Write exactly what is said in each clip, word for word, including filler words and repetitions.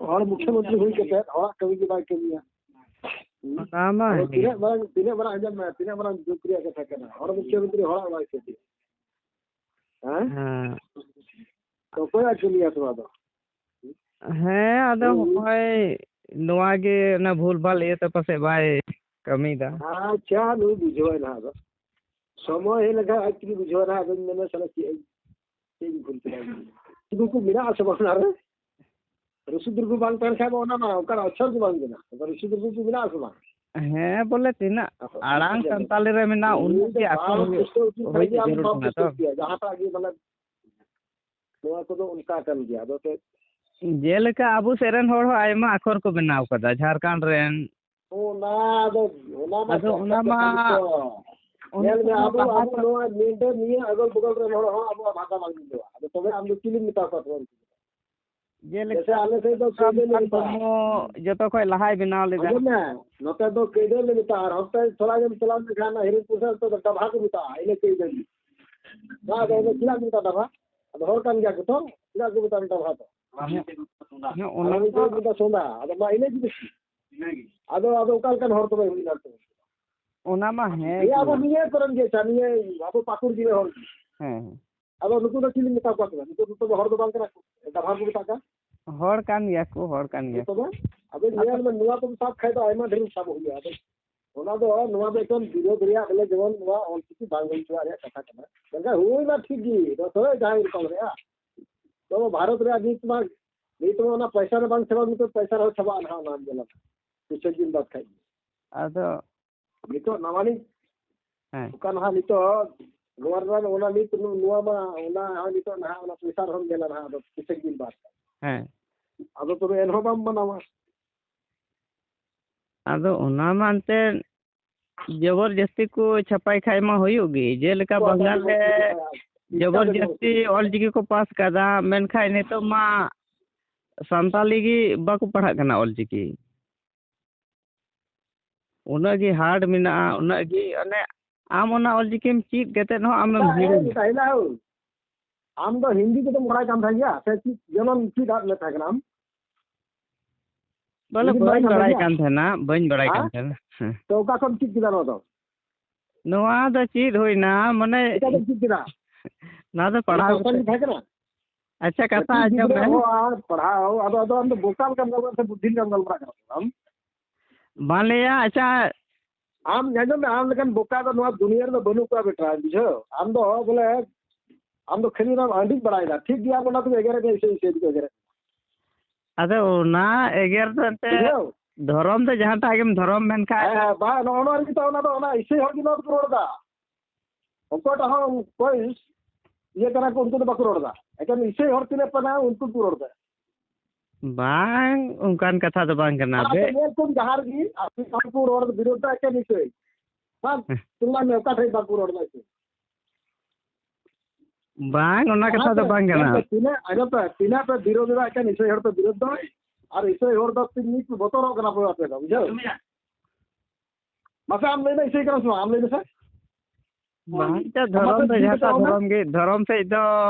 ᱦᱚᱲ ᱢᱩᱠᱷᱭᱟᱹ ᱢᱚᱱᱛᱨᱤ ᱦᱩᱭ ᱠᱟᱛᱮ ᱦᱚᱲᱟᱜ ᱠᱟᱹᱢᱤ ᱜᱮ ᱵᱟᱭ ᱠᱟᱹᱢᱤᱭᱟ᱾ ᱚᱱᱟ ᱢᱟ ᱟᱫᱚ ᱦᱮᱸ ᱜᱮ᱾ ᱛᱤᱱᱟᱹᱜ ᱢᱟᱨᱟᱝ, ᱛᱤᱱᱟᱹᱜ ᱢᱟᱨᱟᱝ, ᱟᱸᱡᱚᱢ ᱢᱮ, ᱛᱤᱱᱟᱹᱜ ᱢᱟᱨᱟᱝ ᱫᱩᱠ ᱨᱮᱭᱟᱜ ᱠᱟᱛᱷᱟ ᱠᱟᱱᱟ, ᱦᱚᱲ ᱢᱩᱠᱷᱭᱟᱹ ᱢᱚᱱᱛᱨᱤ ᱦᱚᱲᱟᱜ ᱵᱟᱭ ᱠᱟᱹᱢᱤᱭᱟ᱾ ᱦᱮᱸ? ᱦᱮᱸ᱾ ᱚᱠᱚᱭᱟᱜ ᱠᱟᱹᱢᱤᱭᱟ ᱛᱚ ᱟᱫᱚ? ᱦᱮᱸ, ᱟᱫᱚ ᱦᱩᱸ᱾ ᱦᱚᱸᱜᱼᱚᱭ ᱱᱚᱣᱟ ᱜᱮ ᱚᱱᱟ ᱵᱷᱩᱞ ᱵᱷᱟᱞ ᱤᱭᱟᱹᱛᱮ ᱯᱟᱥᱮᱡ ᱵᱟᱭ ᱠᱟᱹᱢᱤᱭᱮᱫᱟ᱾ ᱟᱪᱪᱷᱟ, ᱱᱩᱭ ᱵᱩᱡᱷᱟᱹᱣᱟᱭ ᱱᱟᱦᱟᱜ ᱟᱫᱚ᱾ ᱥᱚᱢᱚᱭ ᱦᱮᱡ ᱞᱮᱱᱠᱷᱟᱱ ᱟᱡ ᱛᱮᱜᱮ ᱵᱩᱡᱷᱟᱹᱣᱟ ᱱᱟᱦᱟᱜ, ᱟᱫᱚᱧ ᱢᱮᱱᱟ, "ᱥᱟᱞᱟ ᱪᱮᱫ ᱤᱧ, ᱪᱮᱫ ᱤᱧ ᱵᱷᱩᱞ ᱠᱮᱫᱟ?" ᱩᱱᱠᱩ ᱠᱚ ᱢᱮᱱᱟᱜ ᱟᱥᱮ ᱵᱟᱝ ᱚᱱᱟ ᱨᱮ? ᱨᱩᱥᱩ ᱫᱩᱨᱜᱩ ᱵᱟᱝ ᱛᱟᱦᱮᱱ ᱠᱷᱟᱱ ᱢᱟ ᱚᱱᱟ ᱢᱟ ᱚᱱᱠᱟᱱᱟᱜ ᱚᱠᱥᱚᱨ ᱜᱮ ᱵᱟᱝ ᱠᱟᱱᱟ᱾ ᱟᱫᱚ ᱨᱩᱥᱩ ᱫᱩᱨᱜᱩ ᱠᱚ ᱢᱮᱱᱟᱜ ᱟᱥᱮ ᱵᱟᱝ? ᱦᱮᱸ, ᱵᱚᱞᱮ ᱛᱤᱱᱟᱹᱜ ᱟᱫᱚ ᱟᱲᱟᱝ ᱚᱱᱟ ᱜᱮ᱾ ᱥᱟᱱᱛᱟᱞᱤ ᱨᱮ ᱢᱮᱱᱟᱜᱼᱟ, ᱩᱱᱟᱹᱜ ᱜᱮ ᱟᱠᱷᱚᱨ ᱦᱩᱭᱩᱜ, ᱯᱩᱥᱴᱟᱹᱣ ᱦᱩᱭ ᱠᱷᱟᱡ ᱜᱮ ᱡᱟᱹᱨᱩᱲ ᱟᱢ ᱠᱟᱱᱟ ᱛᱚ᱾ ᱯᱩᱥᱴᱟᱹᱣ ᱠᱮᱭᱟ, ᱡᱟᱦᱟᱸᱴᱟᱜ ᱜᱮ ᱢᱟᱱᱮ ᱱᱚᱣᱟ ᱠᱚᱫᱚ ᱚᱱᱠᱟ ᱠᱟᱱ ᱜᱮᱭᱟ᱾ ᱟᱫᱚ ᱪᱮᱫ? ᱡᱮᱞᱮᱠᱟ ᱟᱵᱚ ᱥᱮᱫ ᱨᱮᱱ ᱦᱚᱲ ᱦᱚᱸ ᱟᱭᱢᱟ ᱟᱠᱷᱚᱨ ᱠᱚ ᱵᱮᱱᱟᱣ ᱠᱟᱫᱟ, ᱡᱷᱟᱲᱠᱷᱚᱸᱰ ᱨᱮᱱ᱾ ᱚᱱᱟ ᱫᱚ, ᱚᱱᱟ ᱢᱟ ᱟᱫᱚ ᱠᱟᱛᱷᱟ ᱚᱱᱟ ᱠᱟᱱ ᱢᱟ, ᱜᱮᱛᱚ᱾ ᱚᱱᱟ ᱧᱮᱞ ᱢᱮ, ᱢᱟ ᱟᱵᱚ, ᱵᱟᱦᱟ ᱟᱵᱚ ᱫᱚ ᱱᱚᱣᱟ ᱧᱤᱫᱟᱹ ᱱᱤᱭᱟᱹ ᱟᱜᱚᱞ ᱵᱚᱜᱚᱞ ᱨᱮᱱ ᱦᱚᱲ ᱦᱚᱸ ᱟᱵᱚᱣᱟᱜ ᱵᱷᱟᱥᱟ ᱵᱟᱝ ᱵᱩᱡᱷᱟᱹᱣᱟ᱾ ᱟᱫᱚ ᱛᱚᱵᱮ ᱟᱢ ᱫᱚ ᱪᱤᱞᱤᱢ ᱢᱮᱛᱟ ᱠᱚᱣᱟ ᱛᱚᱵᱮ? ᱡᱮᱞᱮᱠᱟ ᱡᱮᱥᱮ ᱟᱞᱮ ᱥᱮᱫ ᱫᱚ ᱥᱟᱢᱥᱩᱞ ᱠᱟᱹᱭᱫᱟᱹ ᱞᱮ ᱦᱟᱥᱟᱱ ᱢᱮᱛᱟᱜᱼᱟ᱾ ᱢᱩᱨᱢᱩ ᱡᱚᱛᱚ ᱠᱷᱚᱡ ᱞᱟᱦᱟᱭ ᱵᱮᱱᱟᱣ ᱞᱮᱫᱟ᱾ ᱟᱸᱡᱚᱢ ᱢᱮ, ᱱᱚᱛᱮ ᱫᱚ ᱠᱟᱹᱭᱫᱟᱹ ᱞᱮ ᱢᱮᱛᱟᱜᱼᱟ, ᱟᱨ ᱦᱚᱱᱛᱮ ᱛᱷᱚᱲᱟ ᱜᱮᱢ ᱪᱟᱞᱟᱣ ᱞᱮᱱᱠᱷᱟᱱ ᱚᱱᱟ ᱦᱤᱨᱤ ᱯᱩᱥᱟᱹ ᱨᱮᱫᱚ ᱰᱟᱵᱷᱟ ᱠᱚ ᱢᱮᱛᱟᱜᱼᱟ, ᱤᱱᱟᱹ ᱠᱟᱹᱭᱫᱟᱹ ᱜᱮ᱾ ᱵᱟᱝ, ᱟᱫᱚ ᱤᱱᱟᱹ ᱪᱮᱫᱟᱜ ᱠᱚ ᱢᱮᱛᱟᱜᱼᱟ ᱰᱟᱵᱷᱟ? ᱟᱫᱚ ᱦᱚᱲ ᱠᱟᱱ ᱜᱮᱭᱟ ᱠᱚ ᱛᱚ, ᱪᱮᱫᱟᱜ ᱠᱚ ᱢᱮᱛᱟᱜᱼᱟ ᱰᱟᱵᱷᱟ ᱫᱚ? ᱦᱮᱸ, ᱦᱮᱸ, ᱚᱱᱟ ᱟᱨ ᱢᱤᱫ ᱫᱚ ᱫᱚ ᱢᱮᱛᱟᱜᱼᱟ ᱥᱚᱸᱫᱷᱟ, ᱟᱫᱚ ᱢᱟ ᱤᱱᱟᱹ ᱜᱮ ᱵᱮᱥᱤ᱾ ᱟᱫᱚ, ᱟᱫᱚ ᱚᱠᱟ ᱞᱮᱠᱟᱱ ᱦᱚᱲ ᱛᱚᱵᱮ ᱦᱩᱭᱱᱟ ᱛᱚ? ᱚᱱᱟ ᱢᱟ ᱦᱮᱸ ᱱᱤᱭᱟᱹ ᱟᱵᱚ ᱜᱮ᱾ ᱱᱤᱭᱟᱹ ᱠᱚᱨᱮᱱ ᱜᱮ, ᱱᱤᱭᱟᱹ ᱟᱵᱚ ᱯᱟᱹᱠᱩᱲ ᱡᱮᱞᱟ ᱦᱚᱲ ᱜᱮ᱾ ᱦᱮᱸ, ᱦᱮᱸ᱾ ᱟᱫᱚ ᱱᱩᱠᱩ ᱫᱚ ᱪᱤᱞᱤ ᱢᱮᱛᱟ ᱠᱚᱣᱟ ᱛᱚᱵᱮ? ᱱᱩᱠᱩ ᱫᱚ ᱛᱚᱵᱮ ᱦᱚᱲ ᱫᱚ ᱵᱟᱝ ᱠᱟᱱᱟ ᱠᱚ, ᱰᱟᱵᱷᱟ ᱠᱚ ᱢᱮᱛᱟ ᱠᱚᱣᱟ᱾ ᱦᱚᱲ ᱠᱟᱱ ᱜᱮᱭᱟ ᱠᱚ, ᱦᱚᱲ ᱠᱟᱱ ᱜᱮᱭᱟ ᱠᱚ᱾ ᱛᱚᱵᱮ ᱟᱫᱚ ᱧᱮᱞ ᱢᱮ, ᱱᱚᱣᱟ ᱠᱚᱢ ᱥᱟᱵ ᱠᱷᱟᱡ ᱫᱚ ᱟᱭᱢᱟ ᱰᱷᱮᱨ ᱥᱟᱵᱚᱜ ᱦᱩᱭᱩᱜᱼᱟ᱾ ᱟᱫᱚ ᱚᱱᱟ ᱫᱚ, ᱱᱚᱣᱟ ᱫᱚ ᱮᱠᱫᱚᱢ ᱵᱤᱨᱳᱫ ᱨᱮᱭᱟᱜ, ᱵᱚᱞᱮ, ᱡᱮᱢᱚᱱ ᱱᱚᱣᱟ ᱚᱞᱪᱤᱠᱤ ᱵᱟᱝ ᱦᱩᱭ ᱦᱚᱪᱚᱣᱟᱜ ᱨᱮᱭᱟᱜ ᱠᱟᱛᱷᱟ ᱠᱟᱱᱟ᱾ ᱢᱮᱱᱠᱷᱟᱱ ᱦᱩᱭ ᱢᱟ ᱴᱷᱤᱠ ᱜᱮ, ᱱᱚᱣᱟ ᱛᱚᱵᱮ ᱡᱟᱦᱟᱸᱭ ᱨᱚᱠᱚᱢ ᱨᱮᱭᱟᱜ᱾ ᱛᱚᱵᱮ ᱵᱷᱟᱨᱚᱛ ᱨᱮᱭᱟᱜ ᱱᱤᱛ ᱢᱟ, ᱱᱤᱛ ᱢᱟ ᱚᱱᱟ ᱯᱚᱭᱥᱟ ᱨᱮ ᱵᱟᱝ ᱪᱟᱵᱟᱜ, ᱱᱤᱛᱚᱜ ᱯᱚᱭᱥᱟ ᱨᱮᱦᱚᱸ ᱪᱟᱵᱟᱜᱼᱟ ᱱᱟᱦᱟᱜ, ᱚᱱᱟ ᱧᱮᱞ ᱟᱢ ᱠᱤᱪᱷᱩ ᱫᱤᱱ ᱵᱟᱫ ᱠᱷᱟᱡ ᱜᱮ᱾ ᱟᱫᱚ ᱱᱤᱛᱚᱜ ᱱᱟᱣᱟᱱᱤᱡ ᱦᱮᱸ᱾ ᱚᱠᱟ ᱱᱟᱦᱟᱜ ᱱᱤᱛᱚᱜ ᱱᱚᱣᱟ ᱨᱮᱱᱟᱜ ᱚᱱᱟ ᱱᱤᱛ ᱱᱚᱣᱟ ᱢᱟ ᱚᱱᱟ ᱦᱚᱸ ᱱᱤᱛᱚᱜ ᱱᱟᱦᱟᱜ ᱚᱱᱟ ᱯᱚᱭᱥᱟ ᱨᱮᱦᱚᱸ ᱧᱮᱞᱟ ᱱᱟᱦᱟᱜ ᱟᱫᱚ ᱠᱤᱪᱷᱩ ᱫᱤᱱ ᱵᱟᱫ᱾ ᱦᱮᱸ᱾ ᱟᱫᱚ ᱛᱚᱵᱮ ᱮᱱᱦᱚᱸ ᱵᱟᱢ ᱢᱟᱱᱟᱣᱟ᱾ ᱟᱫᱚ ᱚᱱᱟ ᱢᱟ ᱮᱱᱛᱮᱫ ᱡᱚᱵᱚᱨ ᱡᱟᱹᱥᱛᱤ ᱠᱚ ᱪᱷᱟᱯᱟᱭ ᱠᱷᱟᱡ ᱢᱟ ᱦᱩᱭᱩᱜ ᱜᱮ, ᱡᱮᱞᱮᱠᱟ ᱚᱠᱟ ᱵᱟᱝᱜᱟᱞ ᱨᱮ ᱪᱷᱟᱯᱟᱭᱟ? ᱡᱚᱵᱚᱨ ᱡᱟᱹᱥᱛᱤ ᱚᱞ ᱪᱤᱠᱤ ᱠᱚ ᱯᱟᱥ ᱠᱟᱫᱟ, ᱢᱮᱱᱠᱷᱟᱡ ᱱᱤᱛᱚᱜ ᱢᱟ ᱥᱟᱱᱛᱟᱞᱤ ᱜᱮ ᱵᱟᱠᱚ ᱯᱟᱲᱦᱟᱜ ᱠᱟᱱᱟ ᱚᱞ ᱪᱤᱠᱤ᱾ ᱩᱱᱟᱹᱜ ᱜᱮ hard ᱢᱮᱱᱟᱜᱼᱟ, ᱩᱱᱟᱹᱜ ᱜᱮ ᱚᱱᱮ ᱟᱢ ᱚᱱᱟ ᱚᱞ ᱪᱤᱠᱤᱢ ᱪᱮᱫ ᱠᱟᱛᱮᱫ ᱦᱚᱸ ᱟᱢᱮᱢ ᱦᱤᱲᱤᱧᱟ᱾ ᱟᱢ ᱫᱚ ᱦᱤᱱᱫᱤ ᱠᱚᱫᱚᱢ ᱵᱟᱲᱟᱭ ᱠᱟᱱ ᱛᱟᱦᱮᱸ ᱜᱮᱭᱟ ᱥᱮ ᱪᱮᱫ? ᱡᱮᱢᱚᱱ ᱪᱮᱫ ᱟᱫ ᱢᱮ ᱛᱟᱦᱮᱸ ᱠᱟᱱᱟ ᱟᱢ? ᱵᱚᱞᱮ ᱤᱧ ᱵᱟᱹᱧ ᱵᱟᱲᱟᱭ ᱵᱟᱲᱟᱭ ᱠᱟᱱ ᱠᱟᱱ ᱛᱟᱦᱮᱱᱟ᱾ ᱛᱟᱦᱮᱱᱟ, ᱵᱟᱹᱧ ᱵᱟᱲᱟᱭ ᱦᱮᱸ? ᱠᱟᱱ ᱛᱟᱦᱮᱱᱟ᱾ ᱦᱮᱸ᱾ ᱛᱚ ᱚᱠᱟ ᱠᱷᱚᱱ ᱪᱮᱫ ᱠᱮᱫᱟ ᱱᱚᱣᱟ ᱫᱚ? ᱱᱚᱣᱟ ᱫᱚ ᱪᱮᱫ ᱦᱩᱭᱱᱟ, ᱢᱟᱱᱮ, ᱚᱠᱟ ᱠᱷᱚᱱ ᱪᱮᱫ ᱠᱮᱫᱟ? ᱱᱚᱣᱟ ᱫᱚ ᱯᱟᱲᱦᱟᱣ ᱚᱱᱟ ᱠᱟᱛᱮ᱾ ᱛᱟᱦᱮᱸ ᱠᱟᱱᱟ? ᱟᱪᱪᱷᱟ, ᱠᱟᱛᱷᱟ ᱠᱟᱹᱴᱤᱡ ᱟᱸᱡᱚᱢ ᱜᱤᱫᱽᱨᱟᱹ ᱢᱮ᱾ ᱦᱚᱸ ᱟᱨ ᱯᱟᱲᱦᱟᱣ, ᱟᱫᱚ, ᱟᱫᱚ ᱟᱢ ᱫᱚ ᱵᱳᱠᱟ ᱞᱮᱠᱟᱢ ᱜᱟᱞᱢᱟᱨᱟᱜ ᱠᱟᱱᱟ ᱟᱢ᱾ ᱵᱟᱝ ᱞᱟᱹᱭᱟ, ᱟᱪᱪᱷᱟ᱾ ᱟᱢ ᱟᱸᱡᱚᱢ ᱢᱮ, ᱟᱢ ᱞᱮᱠᱟᱱ ᱵᱳᱠᱟ ᱫᱚ ᱱᱚᱣᱟ ᱫᱩᱱᱤᱭᱟᱹ ᱨᱮᱫᱚ ᱵᱟᱹᱱᱩᱜ ᱠᱚᱣᱟ ᱵᱮᱴᱟ, ᱵᱩᱡᱷᱟᱹᱣ? ᱟᱢ ᱫᱚ ᱵᱚᱞᱮ, ᱟᱢ ᱫᱚ ᱠᱷᱟᱹᱞᱤ ᱚᱱᱟ ᱟᱸᱰᱤ ᱵᱟᱲᱟᱭᱮᱫᱟ, ᱴᱷᱤᱠ ᱜᱮᱭᱟ, ᱚᱱᱟ ᱛᱮᱜᱮ ᱮᱜᱮᱨᱮᱫ ᱢᱮᱭᱟ, ᱤᱥᱟᱹᱭ ᱤᱥᱟᱹᱭ ᱛᱮᱠᱚ ᱮᱜᱮᱨᱮᱫ ᱢᱮᱭᱟ᱾ ᱟᱫᱚ ᱚᱱᱟ ᱮᱜᱮᱨ ᱫᱚ ᱮᱱᱛᱮ ᱵᱩᱡᱷᱟᱹᱣ? ᱫᱷᱚᱨᱚᱢ ᱫᱚ ᱡᱟᱦᱟᱸᱴᱟᱜ ᱜᱮᱢ ᱫᱷᱚᱨᱚᱢ ᱢᱮᱱᱠᱷᱟᱡ᱾ ᱦᱮᱸ, ᱦᱮᱸ, ᱵᱟᱝ, ᱱᱚᱜᱼᱚ ᱱᱚᱣᱟ ᱨᱮᱜᱮ ᱛᱚ ᱚᱱᱟ ᱫᱚ, ᱚᱱᱟ ᱤᱥᱟᱹᱭ ᱦᱚᱲ ᱜᱮ ᱱᱚᱣᱟ ᱫᱚᱠᱚ ᱨᱚᱲ ᱮᱫᱟ᱾ ᱚᱠᱚᱭᱴᱟᱜ ᱦᱚᱸ ᱚᱠᱚᱭ ᱤᱭᱟᱹ ᱠᱟᱱᱟ ᱠᱚ, ᱩᱱᱠᱩ ᱫᱚ ᱵᱟᱠᱚ ᱨᱚᱲ ᱮᱫᱟ᱾ ᱮᱠᱮᱱ ᱤᱥᱟᱹᱭ ᱦᱚᱲ ᱛᱤᱱᱟᱹᱜ ᱠᱟᱱᱟ, ᱩᱱᱠᱩ ᱠᱚ ᱨᱚᱲ ᱮᱫᱟ᱾ ᱵᱟᱝ, ᱚᱱᱠᱟᱱ ᱠᱟᱛᱷᱟ ᱫᱚ ᱵᱟᱝ ᱠᱟᱱᱟ᱾ ᱟᱨ ᱵᱮ- ᱟᱯᱮ ᱧᱮᱞ ᱠᱚᱢ, ᱡᱟᱦᱟᱸ ᱨᱮᱜᱮ ᱟᱯᱮ ᱦᱚᱲ ᱠᱚ ᱨᱚᱲ ᱵᱤᱨᱳᱫᱷ ᱫᱟ, ᱮᱠᱮᱱ ᱤᱥᱟᱹᱭ᱾ ᱵᱟᱝ, ᱦᱮᱸ᱾ ᱛᱩᱞᱟ ᱢᱮ, ᱚᱠᱟ ᱴᱷᱮᱡ ᱵᱟᱠᱚ ᱨᱚᱲ ᱮᱫᱟ ᱤᱥᱟᱹᱭ? ᱵᱟᱝ, ᱚᱱᱟ ᱠᱟᱛᱷᱟ ᱫᱚ ᱵᱟᱝ ᱠᱟᱱᱟ᱾ ᱛᱤᱱᱟᱹᱜ, ᱟᱸᱡᱚᱢ ᱯᱮ, ᱛᱤᱱᱟᱹᱜ ᱯᱮ ᱵᱤᱨᱳᱫᱷ ᱮᱫᱟ, ᱮᱠᱮᱱ ᱤᱥᱟᱹᱭ ᱦᱚᱲ ᱯᱮ ᱵᱤᱨᱳᱫᱷ ᱫᱚ, ᱟᱨ ᱤᱥᱟᱹᱭ ᱦᱚᱲ ᱫᱚ ᱛᱤᱱ ᱢᱤᱫ ᱠᱚ ᱵᱚᱛᱚᱨᱚᱜ ᱠᱟᱱᱟ ᱯᱮ ᱟᱯᱮ ᱫᱚ, ᱵᱩᱡᱷᱟᱹᱣ? ᱢᱟᱥᱮ ᱟᱢ ᱞᱟᱹᱭ ᱢᱮ, ᱤᱥᱟᱹᱭ ᱠᱟᱱᱟ ᱥᱮ ᱵᱟᱝ? ᱟᱢ ᱞᱟᱹᱭ ᱢᱮᱥᱮ᱾ ᱵᱟᱝ, ᱮᱱᱛᱮ ᱟᱢᱟᱜ ᱫᱷᱚᱨᱚᱢ ᱛᱮ ᱫᱚ ᱡᱤᱣᱤ ᱡᱟᱦᱟᱸᱴᱟᱜ ᱠᱟᱛᱷᱟ ᱚᱱᱟ? ᱫᱷᱚᱨᱚᱢ ᱜᱮ, ᱫᱷᱚᱨᱚᱢ ᱥᱮᱫ ᱫᱚ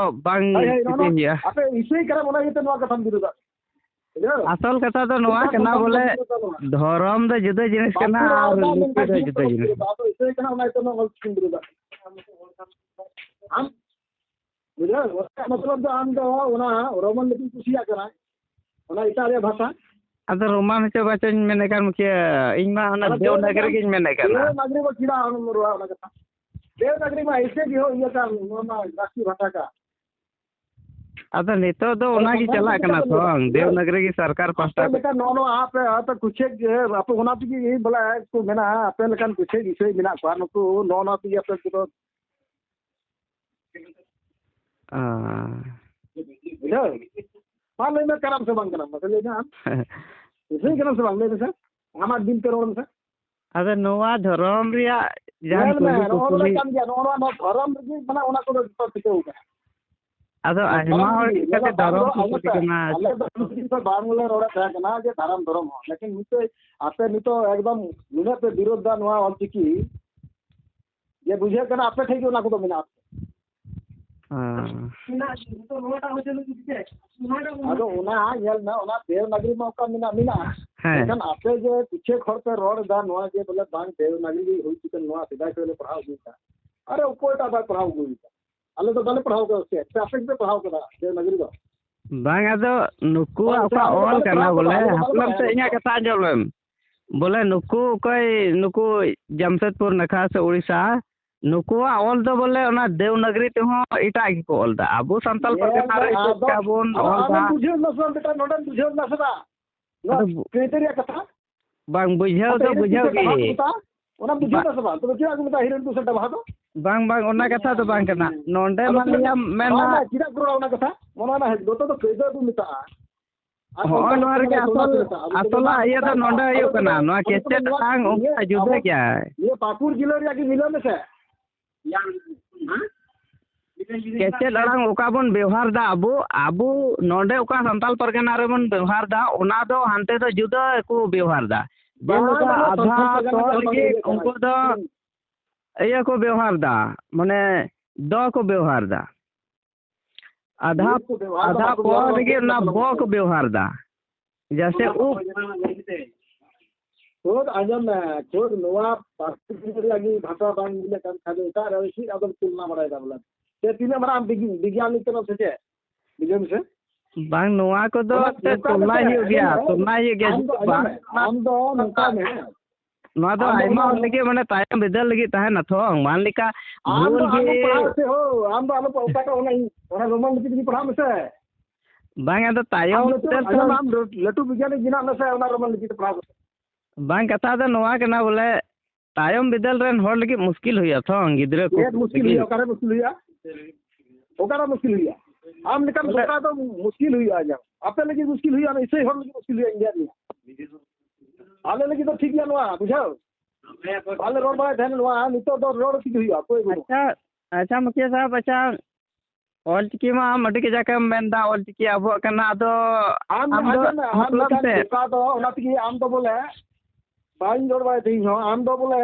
ᱵᱟᱝ ᱦᱳᱭ, ᱦᱳᱭ, ᱱᱚᱜᱼᱚ ᱤᱫᱤ ᱱᱚᱣᱟ, ᱦᱩᱭᱩᱜᱼᱟ᱾ ᱟᱯᱮ ᱤᱥᱟᱹᱭ ᱠᱟᱱᱟ, ᱚᱱᱟ ᱤᱭᱟᱹᱛᱮ ᱱᱚᱣᱟ ᱠᱟᱛᱷᱟᱢ ᱵᱤᱨᱳᱫᱟ᱾ ᱵᱩᱡᱷᱟᱹᱣ? ᱟᱥᱚᱞ ᱠᱟᱛᱷᱟ ᱫᱚ ᱱᱚᱣᱟ ᱮᱴᱟᱜ ᱠᱟᱱᱟ ᱠᱟᱛᱷᱟ ᱵᱚᱞᱮ, ᱵᱤᱨᱳᱫ ᱫᱚ ᱵᱟᱹᱱᱩᱜᱼᱟ᱾ ᱫᱷᱚᱨᱚᱢ ᱫᱚ ᱡᱩᱫᱟᱹ ᱡᱤᱱᱤᱥ ᱵᱟᱠᱚ ᱠᱟᱱᱟ ᱨᱚᱲ ᱟᱨ ᱮᱫᱟ, ᱞᱤᱯᱤ ᱢᱮᱱᱠᱷᱟᱱ ᱫᱚ ᱪᱮᱫ ᱡᱩᱫᱟᱹ ᱠᱚ ᱡᱤᱱᱤᱥ᱾ ᱵᱤᱨᱳᱫᱟ? ᱟᱫᱚ ᱤᱥᱟᱹᱭ ᱠᱟᱱᱟ, ᱚᱱᱟ ᱤᱭᱟᱹᱛᱮ ᱱᱚᱣᱟ ᱚᱞ ᱪᱤᱠᱤᱢ ᱵᱤᱨᱳᱫᱟ᱾ ᱟᱢ, ᱵᱩᱡᱷᱟᱹᱣ? ᱚᱱᱟ ᱢᱚᱛᱞᱚᱵ ᱫᱚ ᱟᱢ ᱫᱚ ᱚᱱᱟ ᱨᱳᱢᱟᱱ ᱞᱤᱯᱤᱢ ᱠᱩᱥᱤᱭᱟᱜ ᱠᱟᱱᱟ, ᱚᱱᱟ ᱮᱴᱟᱜ ᱨᱮᱭᱟᱜ ᱵᱷᱟᱥᱟ᱾ ᱟᱫᱚ ᱨᱳᱢᱟᱱ ᱦᱚᱪᱚ ᱵᱟᱪᱚᱧ ᱢᱮᱱᱮᱫ ᱠᱟᱱ, ᱢᱩᱠᱷᱤᱭᱟᱹ, ᱤᱧ ᱢᱟ ᱚᱱᱟ ᱟᱫᱚ ᱫᱮᱵᱽᱱᱟᱜᱚᱨᱤ ᱜᱤᱧ ᱢᱮᱱᱮᱫ ᱠᱟᱱᱟ᱾ ᱫᱮᱵᱽᱱᱟᱜᱚᱨᱤ ᱢᱟ ᱪᱮᱫᱟᱜ ᱟᱢᱮᱢ ᱨᱚᱲᱟ ᱚᱱᱟ ᱠᱟᱛᱷᱟ? ᱫᱮᱵᱽᱱᱟᱜᱚᱨᱤ ᱢᱟ ᱮᱭᱥᱮ ᱜᱮ ᱦᱚᱸ ᱤᱭᱟᱹ ᱠᱟᱱ, ᱱᱚᱣᱟ ᱢᱟ ᱨᱟᱥᱴᱨᱤᱭᱚ ᱵᱷᱟᱥᱟ ᱠᱟᱱ᱾ ᱟᱫᱚ ᱱᱤᱛᱚᱜ ᱫᱚ ᱟᱫᱚ ᱚᱱᱟ ᱜᱮ ᱥᱟᱱᱛᱟᱲ ᱪᱟᱞᱟᱜ ᱠᱟᱱᱟ ᱪᱤᱠᱟᱹᱛᱮ ᱛᱚ, ᱵᱟᱝ? ᱫᱮᱵᱽᱱᱟᱜᱚᱨᱤ ᱜᱮ ᱥᱚᱨᱠᱟᱨ ᱟᱯᱮ ᱯᱟᱥᱴᱟ ᱠᱷᱚᱱ᱾ ᱞᱮᱠᱟ ᱱᱚᱜᱼᱚ ᱱᱚᱣᱟ ᱟᱯᱮ, ᱟᱯᱮ ᱠᱩᱪᱷᱮᱠ, ᱟᱯᱮ ᱚᱱᱟ ᱛᱮᱜᱮ ᱵᱚᱞᱮ ᱠᱚ ᱢᱮᱱᱟ, ᱟᱯᱮ ᱞᱮᱠᱟᱱ ᱠᱩᱪᱷᱮᱠ ᱤᱥᱟᱹᱭ ᱢᱮᱱᱟᱜ ᱠᱚᱣᱟ, ᱱᱩᱠᱩ ᱱᱚᱜᱼᱚ ᱱᱚᱣᱟ ᱛᱮᱜᱮ ᱟᱯᱮ ᱠᱚᱫᱚ ᱚ᱾ ᱵᱩᱡᱷᱟᱹᱣ? ᱢᱟ ᱞᱟᱹᱭ ᱢᱮ, ᱠᱟᱱᱟᱢ ᱥᱮ ᱵᱟᱝ ᱠᱟᱱᱟᱢ? ᱢᱟᱥᱮ ᱞᱟᱹᱭ ᱢᱮ ᱟᱢ᱾ ᱤᱥᱟᱹᱭ ᱠᱟᱱᱟᱢ ᱥᱮ ᱵᱟᱝ? ᱞᱟᱹᱭ ᱢᱮᱥᱮ᱾ ᱟᱢᱟᱜ ᱫᱤᱞ ᱛᱮ ᱨᱚᱲ ᱢᱮᱥᱮ᱾ ᱟᱫᱚ ᱱᱚᱣᱟ ᱫᱷᱚᱨᱚᱢ ᱨᱮᱭᱟᱜ ᱡᱟᱦᱟᱸ ᱧᱮᱞ ᱢᱮ, ᱠᱩᱞᱤ ᱱᱚᱜᱼᱚ ᱱᱚᱰᱮ ᱠᱩᱯᱞᱤ᱾ ᱠᱟᱱ ᱜᱮᱭᱟ, ᱱᱚᱜᱼᱚ ᱱᱚᱣᱟ, ᱱᱚᱣᱟ ᱫᱷᱚᱨᱚᱢ ᱨᱮᱜᱮ ᱢᱟᱱᱮ ᱚᱱᱟ ᱠᱚᱫᱚ ᱡᱚᱛᱚ ᱴᱷᱤᱠᱟᱹᱣ ᱠᱟᱱᱟ᱾ ᱟᱫᱚ ᱟᱭᱢᱟ ᱫᱷᱚᱨᱚᱢ ᱦᱚᱲ ᱨᱮᱜᱮ, ᱪᱮᱫ ᱠᱟᱛᱮ ᱧᱮᱞᱚᱜ ᱠᱟᱱ ᱫᱷᱚᱨᱚᱢ ᱫᱚ ᱠᱚ ᱟᱞᱮ ᱠᱩᱞᱤ ᱯᱮ, ᱠᱟᱱᱟ? ᱟᱞᱮ ᱫᱚ ᱩᱱ ᱫᱤᱱ ᱫᱚ ᱵᱟᱝ ᱞᱮ ᱨᱚᱲᱮᱫ ᱛᱟᱦᱮᱸ ᱠᱟᱱᱟ ᱡᱮ ᱫᱷᱚᱨᱚᱢ, ᱫᱷᱚᱨᱚᱢ ᱦᱚᱸ, ᱞᱮᱠᱤᱱ ᱱᱤᱛᱚᱜ ᱟᱯᱮ ᱱᱤᱛᱚᱜ ᱮᱠᱫᱚᱢ ᱱᱩᱱᱟᱹᱜ ᱯᱮ ᱵᱤᱨᱳᱫᱷ ᱫᱟ ᱱᱚᱣᱟ ᱚᱞᱪᱤᱠᱤ, ᱡᱮ ᱵᱩᱡᱷᱟᱹᱜ ᱠᱟᱱᱟ ᱟᱯᱮ ᱴᱷᱮᱡ ᱜᱮ ᱚᱱᱟ ᱠᱚᱫᱚ ᱢᱮᱱᱟᱜᱼᱟ᱾ ᱦᱮᱸ᱾ ᱟᱫᱚ ᱚᱱᱟ ᱧᱮᱞ ᱢᱮ, ᱚᱱᱟ ᱫᱮᱵᱽᱱᱟᱜᱽᱨᱤ ᱢᱟ ᱚᱠᱟ ᱢᱮᱱᱟᱜ, ᱢᱮᱱᱟᱜᱼᱟ᱾ ᱦᱮᱸ᱾ ᱢᱮᱱᱠᱷᱟᱱ ᱟᱯᱮ ᱡᱮ ᱠᱤᱪᱷᱩ ᱦᱚᱲ ᱯᱮ ᱨᱚᱲ ᱮᱫᱟ ᱱᱚᱣᱟ ᱡᱮ ᱵᱚᱞᱮ ᱵᱟᱝ ᱫᱮᱵᱽᱱᱟᱜᱽᱨᱤ ᱜᱮ ᱦᱩᱭ ᱪᱩᱠᱟᱹᱱ, ᱱᱚᱣᱟ ᱥᱮᱫᱟᱭ ᱠᱷᱚᱱ ᱞᱮ ᱯᱟᱲᱦᱟᱣ ᱟᱹᱜᱩ ᱠᱟᱜ᱾ ᱟᱨᱮ ᱚᱠᱚᱭᱴᱟᱜ ᱵᱟᱭ ᱯᱟᱲᱦᱟᱣ ᱟᱹᱜᱩ ᱠᱟᱜ? ᱟᱞᱮ ᱫᱚ ᱵᱟᱞᱮ ᱯᱟᱲᱦᱟᱣ ᱠᱟᱫᱟ ᱥᱮ, ᱥᱮ ᱟᱯᱮ ᱜᱮᱯᱮ ᱯᱟᱲᱦᱟᱣ ᱠᱟᱫᱟ ᱫᱮᱵᱽᱱᱟᱜᱽᱨᱤ ᱫᱚ? ᱵᱟᱝ, ᱟᱫᱚ ᱱᱩᱠᱩᱣᱟᱜ ᱵᱟᱝ, ᱚᱠᱟ ᱟᱞᱮ ᱫᱚ ᱚᱞ ᱵᱟᱞᱮ ᱠᱟᱱᱟ ᱯᱟᱲᱦᱟᱣ ᱠᱟᱫᱟ, ᱵᱚᱞᱮ, ᱟᱞᱮ ᱫᱚ ᱵᱟᱞᱮ ᱦᱟᱯᱲᱟᱢ ᱯᱟᱲᱦᱟᱣ ᱥᱮ ᱠᱟᱫᱟ᱾ ᱤᱧᱟᱹᱜ ᱠᱟᱛᱷᱟ ᱟᱸᱡᱚᱢ ᱞᱮᱢ᱾ ᱵᱚᱞᱮ ᱱᱩᱠᱩ ᱚᱠᱚᱭ, ᱱᱩᱠᱩ ᱡᱟᱢᱥᱮᱫᱽᱯᱩᱨ ᱱᱟᱠᱷᱟ ᱥᱮ ᱩᱲᱤᱥᱥᱟ, ᱱᱩᱠᱩᱣᱟᱜ ᱚᱞ ᱫᱚ ᱵᱚᱞᱮ ᱚᱱᱟ ᱫᱮᱵᱽᱱᱟᱜᱽᱨᱤ ᱛᱮᱦᱚᱸ ᱮᱴᱟᱜ ᱜᱮᱠᱚ ᱚᱞ ᱮᱫᱟ᱾ ᱟᱵᱚ ᱥᱟᱱᱛᱟᱲ ᱧᱮᱞ ᱯᱟᱨᱜᱟᱱᱟ ᱢᱮ, ᱨᱮ ᱪᱮᱫ ᱟᱫᱚ ᱞᱮᱠᱟ ᱵᱚᱱ ᱚᱞ ᱟᱢᱮᱢ ᱮᱫᱟ? ᱵᱩᱡᱷᱟᱹᱣ ᱮᱫᱟ ᱥᱮ ᱵᱟᱝ ᱵᱮᱴᱟ? ᱱᱚᱰᱮᱢ ᱵᱩᱡᱷᱟᱹᱣ ᱮᱫᱟ ᱥᱮ ᱵᱟᱝ? ᱱᱚᱣᱟ ᱟᱫᱚ ᱵᱩ- ᱠᱟᱹᱭᱫᱟᱹ ᱨᱮᱭᱟᱜ ᱠᱟᱛᱷᱟ? ᱵᱟᱝ, ᱵᱩᱡᱷᱟᱹᱣ ᱟᱪᱪᱷᱟ, ᱫᱚ ᱤᱨᱟᱹᱞ ᱵᱩᱡᱷᱟᱹᱣ ᱯᱩᱭᱥᱟᱹ ᱜᱮ᱾ ᱰᱟᱵᱷᱟ ᱠᱚ ᱢᱮᱛᱟᱜᱼᱟ, ᱚᱱᱟᱢ ᱵᱩᱡᱷᱟᱹᱣ ᱵᱟ- ᱮᱫᱟ ᱥᱮ ᱵᱟᱝ? ᱛᱚᱵᱮ ᱪᱮᱫᱟᱜ ᱠᱚ ᱢᱮᱛᱟᱜᱼᱟ ᱤᱨᱟᱹᱞ ᱯᱩᱭᱥᱟᱹ ᱰᱟᱵᱷᱟ ᱫᱚ? ᱵᱟᱝ, ᱵᱟᱝ, ᱚᱱᱟ ᱠᱟᱛᱷᱟ ᱫᱚ ᱵᱟᱝ ᱠᱟᱱᱟ᱾ ᱱᱚᱰᱮ ᱟᱫᱚ ᱢᱟ ᱪᱮᱫᱟᱜ, ᱞᱟᱹᱭᱟᱢ ᱢᱮᱱᱟ᱾ ᱵᱟᱝ, ᱵᱟᱝ, ᱪᱮᱫᱟᱜ ᱠᱚ ᱨᱚᱲᱟ ᱚᱱᱟ ᱠᱟᱛᱷᱟ? ᱚᱱᱟ, ᱚᱱᱟ ᱦᱮᱡ ᱫᱚ, ᱛᱚ ᱠᱟᱹᱭᱫᱟᱹ ᱠᱚ ᱢᱮᱛᱟᱜᱼᱟ᱾ ᱟᱨ ᱦᱚᱸᱜᱼᱚᱭ ᱥᱟᱱᱛᱟᱲ ᱱᱚᱣᱟ ᱯᱟᱨᱜᱟᱱᱟ ᱨᱮᱜᱮ ᱟᱥᱚᱞ, ᱟᱥᱚᱞᱟᱜ ᱤᱭᱟᱹ ᱫᱚ ᱱᱚᱰᱮ ᱦᱩᱭᱩᱜ ᱠᱟᱱᱟ᱾ ᱱᱚᱣᱟ ᱠᱮᱪᱮᱫ ᱟᱲᱟᱝ ᱚᱱᱠᱟ ᱡᱩᱫᱟᱹ ᱜᱮᱭᱟ᱾ ᱱᱤᱭᱟᱹ ᱯᱟᱹᱠᱩᱲ ᱡᱮᱞᱟ ᱨᱮᱭᱟᱜ ᱜᱮ ᱢᱤᱞᱟᱹᱣ ᱢᱮᱥᱮ᱾ ᱠᱮᱪᱮᱫ ᱟᱲᱟᱝ ᱚᱠᱟ ᱵᱚᱱ ᱵᱮᱣᱦᱟᱨ ᱫᱟ ᱟᱵᱚ, ᱟᱵᱚ ᱱᱚᱰᱮ ᱚᱠᱟ ᱥᱟᱱᱛᱟᱞ ᱯᱟᱨᱜᱟᱱᱟ ᱨᱮᱵᱚᱱ ᱵᱮᱣᱦᱟᱨ ᱫᱟ, ᱚᱱᱟ ᱫᱚ ᱦᱟᱱᱛᱮ ᱫᱚ ᱡᱩᱫᱟᱹ ᱠᱚ ᱵᱮᱣᱦᱟᱨ ᱫᱟ᱾ ᱵᱟᱝ, ᱡᱮᱞᱮᱠᱟ ᱵᱟᱝ, ᱟᱫᱷᱟ ᱥᱟᱱᱛᱟᱞ ᱯᱟᱨᱜᱟᱱᱟ ᱛᱚ ᱫᱚ ᱵᱟᱝ ᱞᱟᱹᱜᱤᱫ ᱞᱟᱹᱭ ᱩᱱᱠᱩ ᱫᱚ ᱠᱟᱱᱟ᱾ ᱤᱭᱟᱹ ᱠᱚ ᱵᱮᱣᱦᱟᱨ ᱫᱟ, ᱢᱟᱱᱮ ᱫᱚ ᱠᱚ ᱵᱮᱣᱦᱟᱨ ᱫᱟ᱾ ᱟᱫᱷᱟ, ᱱᱤᱭᱟᱹ ᱠᱚ ᱵᱮᱣᱦᱟᱨ ᱫᱚ ᱟᱫᱷᱟ ᱵᱟᱠᱚ ᱯᱚᱨ ᱵᱮᱣᱦᱟᱨ ᱨᱮᱜᱮ ᱵᱟᱝ ᱚᱱᱟ ᱠᱟᱱᱟ ᱵᱚ ᱜᱚᱢᱠᱮ᱾ ᱠᱚ ᱵᱮᱣᱦᱟᱨ ᱫᱟ᱾ ᱡᱮᱭᱥᱮ ᱩᱵ᱾ ᱠᱷᱩᱫ ᱟᱸᱡᱚᱢ ᱢᱮ, ᱠᱷᱩᱫ ᱱᱚᱣᱟ ᱯᱟᱹᱨᱥᱤ ᱨᱮᱭᱟᱜ ᱜᱮ ᱵᱷᱟᱥᱟ ᱵᱟᱝ ᱢᱤᱞᱟᱹᱜ ᱠᱟᱱ ᱠᱷᱟᱡ ᱫᱚ ᱮᱴᱟᱜ ᱨᱮ ᱪᱮᱫ ᱟᱫᱚᱢ ᱛᱩᱞᱱᱟ ᱵᱟᱲᱟᱭᱮᱫᱟ ᱵᱚᱞᱮ? ᱥᱮ ᱛᱤᱱᱟᱹᱜ ᱢᱟᱨᱟᱝ ᱵᱤᱜᱽ-, ᱵᱤᱜᱽᱭᱟᱱᱤ ᱠᱟᱱᱟᱢ ᱥᱮ ᱪᱮᱫ? ᱵᱩᱡᱷᱟᱹᱣ ᱢᱮᱥᱮ᱾ ᱵᱟᱝ, ᱱᱚᱣᱟ ᱠᱚᱫᱚ ᱚᱱᱟ ᱛᱮ ᱱᱚᱝᱠᱟ ᱛᱩᱞᱱᱟᱭ ᱢᱮᱥᱮ, ᱦᱩᱭᱩᱜ ᱟᱸᱡᱚᱢ ᱜᱮᱭᱟ, ᱢᱮ, ᱛᱩᱞᱱᱟᱭ ᱦᱩᱭᱩᱜ ᱜᱮᱭᱟ, ᱟᱢ ᱫᱚ ᱡᱩᱫᱤ ᱟᱸᱡᱚᱢ ᱵᱟᱝ ᱢᱮ, ᱟᱢ ᱫᱚ ᱱᱚᱝᱠᱟ ᱢᱮ᱾ ᱱᱚᱣᱟ ᱫᱚ ᱟᱢ ᱫᱚ ᱟᱭᱢᱟ ᱚᱱᱟ ᱦᱚᱲ ᱞᱟᱹᱜᱤᱫ, ᱢᱟᱱᱮ, ᱛᱟᱭᱚᱢ ᱵᱤᱫᱟᱹᱞ ᱞᱟᱹᱜᱤᱫ ᱛᱟᱦᱮᱱᱟ ᱛᱷᱚ, ᱢᱟᱱ ᱞᱮᱠᱟ ᱟᱢ ᱵᱷᱩᱞ ᱫᱚ ᱜᱮ᱾ ᱟᱞᱚᱢ ᱯᱟᱲᱦᱟᱣ ᱦᱚᱪᱚ ᱦᱳ, ᱟᱢ ᱫᱚ ᱟᱞᱚ ᱯᱟ-, ᱚᱠᱟᱴᱟᱜ ᱚᱱᱟ, ᱚᱱᱟ ᱨᱳᱢᱟᱱ ᱞᱤᱯᱤ ᱛᱮᱜᱮ ᱯᱟᱲᱦᱟᱜ ᱢᱮᱥᱮ᱾ ᱵᱟᱝ, ᱟᱫᱚ ᱟᱢ ᱛᱟᱭᱚᱢ ᱞᱟᱹᱴᱩ, ᱵᱤᱫᱟᱹᱞ ᱛᱟᱦᱮᱱᱟ᱾ ᱟᱸᱡᱚᱢ ᱢᱮ, ᱟᱢ ᱞᱟᱹᱴᱩ ᱵᱤᱜᱽᱜᱟᱱᱤ ᱵᱮᱱᱟᱜ ᱢᱮᱥᱮ, ᱚᱱᱟ ᱨᱳᱢᱟᱱ ᱞᱤᱯᱤ ᱛᱮ ᱯᱟᱲᱦᱟᱣ ᱢᱮᱥᱮ᱾ ᱵᱟᱝ, ᱠᱟᱛᱷᱟ ᱫᱚ ᱱᱚᱣᱟ ᱠᱟᱱᱟ ᱵᱚᱞᱮ, ᱛᱟᱭᱚᱢ ᱵᱤᱫᱟᱹᱞ ᱨᱮᱱ ᱦᱚᱲ ᱞᱟᱹᱜᱤᱫ ᱢᱩᱥᱠᱤᱞ ᱦᱩᱭᱩᱜᱼᱟ ᱛᱷᱚ, ᱜᱤᱫᱽᱨᱟᱹ ᱠᱚ ᱪᱮᱫ ᱢᱩᱥᱠᱤᱞ ᱞᱟᱹᱜᱤᱫ᱾ ᱦᱩᱭᱩᱜᱼᱟ? ᱚᱠᱟᱨᱮ ᱢᱩᱥᱠᱤᱞ ᱦᱩᱭᱩᱜᱼᱟ? ᱚᱠᱟᱨᱮ ᱢᱩᱥᱠᱤᱞ ᱦᱩᱭᱩᱜᱼᱟ? ᱟᱢ ᱞᱮᱠᱟᱱ ᱵᱚᱞᱮ ᱵᱚᱠᱟ ᱫᱚ ᱢᱩᱥᱠᱤᱞ ᱦᱩᱭᱩᱜᱼᱟ, ᱧᱟᱢ᱾ ᱟᱯᱮ ᱞᱟᱹᱜᱤᱫ ᱢᱩᱥᱠᱤᱞ ᱦᱩᱭᱩᱜᱼᱟ, ᱤᱥᱟᱹᱭ ᱦᱚᱲ ᱞᱟᱹᱜᱤᱫ ᱢᱩᱥᱠᱤᱞ ᱦᱩᱭᱩᱜᱼᱟ, ᱤᱧ ᱞᱟᱹᱭᱟᱫ ᱢᱮᱭᱟ᱾ ᱟᱞᱮ ᱞᱟᱹᱜᱤᱫ ᱫᱚ ᱴᱷᱤᱠ ᱜᱮᱭᱟ ᱱᱚᱣᱟ, ᱵᱩᱡᱷᱟᱹᱣ? ᱵᱟᱞᱮ ᱨᱚᱲ ᱵᱟᱲᱟᱭ ᱛᱟᱦᱮᱱ ᱱᱚᱣᱟ, ᱱᱤᱛᱚᱜ ᱫᱚ ᱨᱚᱲ ᱴᱷᱤᱠ ᱦᱩᱭᱩᱜᱼᱟ, ᱚᱠᱚᱭ ᱵᱟᱹᱱᱩᱜ᱾ ᱟᱪᱪᱷᱟ, ᱟᱪᱪᱷᱟ, ᱢᱩᱠᱷᱤᱭᱟᱹ ᱥᱟᱦᱮᱵᱽ, ᱟᱪᱪᱷᱟ, ᱚᱞ ᱪᱤᱠᱤ ᱢᱟ ᱟᱢ ᱟᱹᱰᱤ ᱠᱟᱡᱟᱠ ᱮᱢ ᱢᱮᱱᱫᱟ, ᱚᱞ ᱪᱤᱠᱤ ᱟᱵᱚᱣᱟᱜ ᱠᱟᱱᱟ, ᱟᱫᱚ ᱟᱢ ᱟᱢ ᱫᱚ ᱟᱸᱡᱚᱢ ᱢᱮ, ᱟᱢ ᱢᱚᱛᱞᱚᱵ ᱞᱮᱠᱟᱱ ᱛᱮ ᱵᱚᱠᱟ ᱫᱚ ᱚᱱᱟ ᱛᱮᱜᱮ ᱟᱢ ᱫᱚ ᱵᱚᱞᱮ ᱵᱟᱹᱧ ᱨᱚᱲ ᱵᱟᱲᱟᱭ ᱛᱮ ᱤᱧ ᱦᱚᱸ᱾ ᱟᱢ ᱫᱚ ᱵᱚᱞᱮ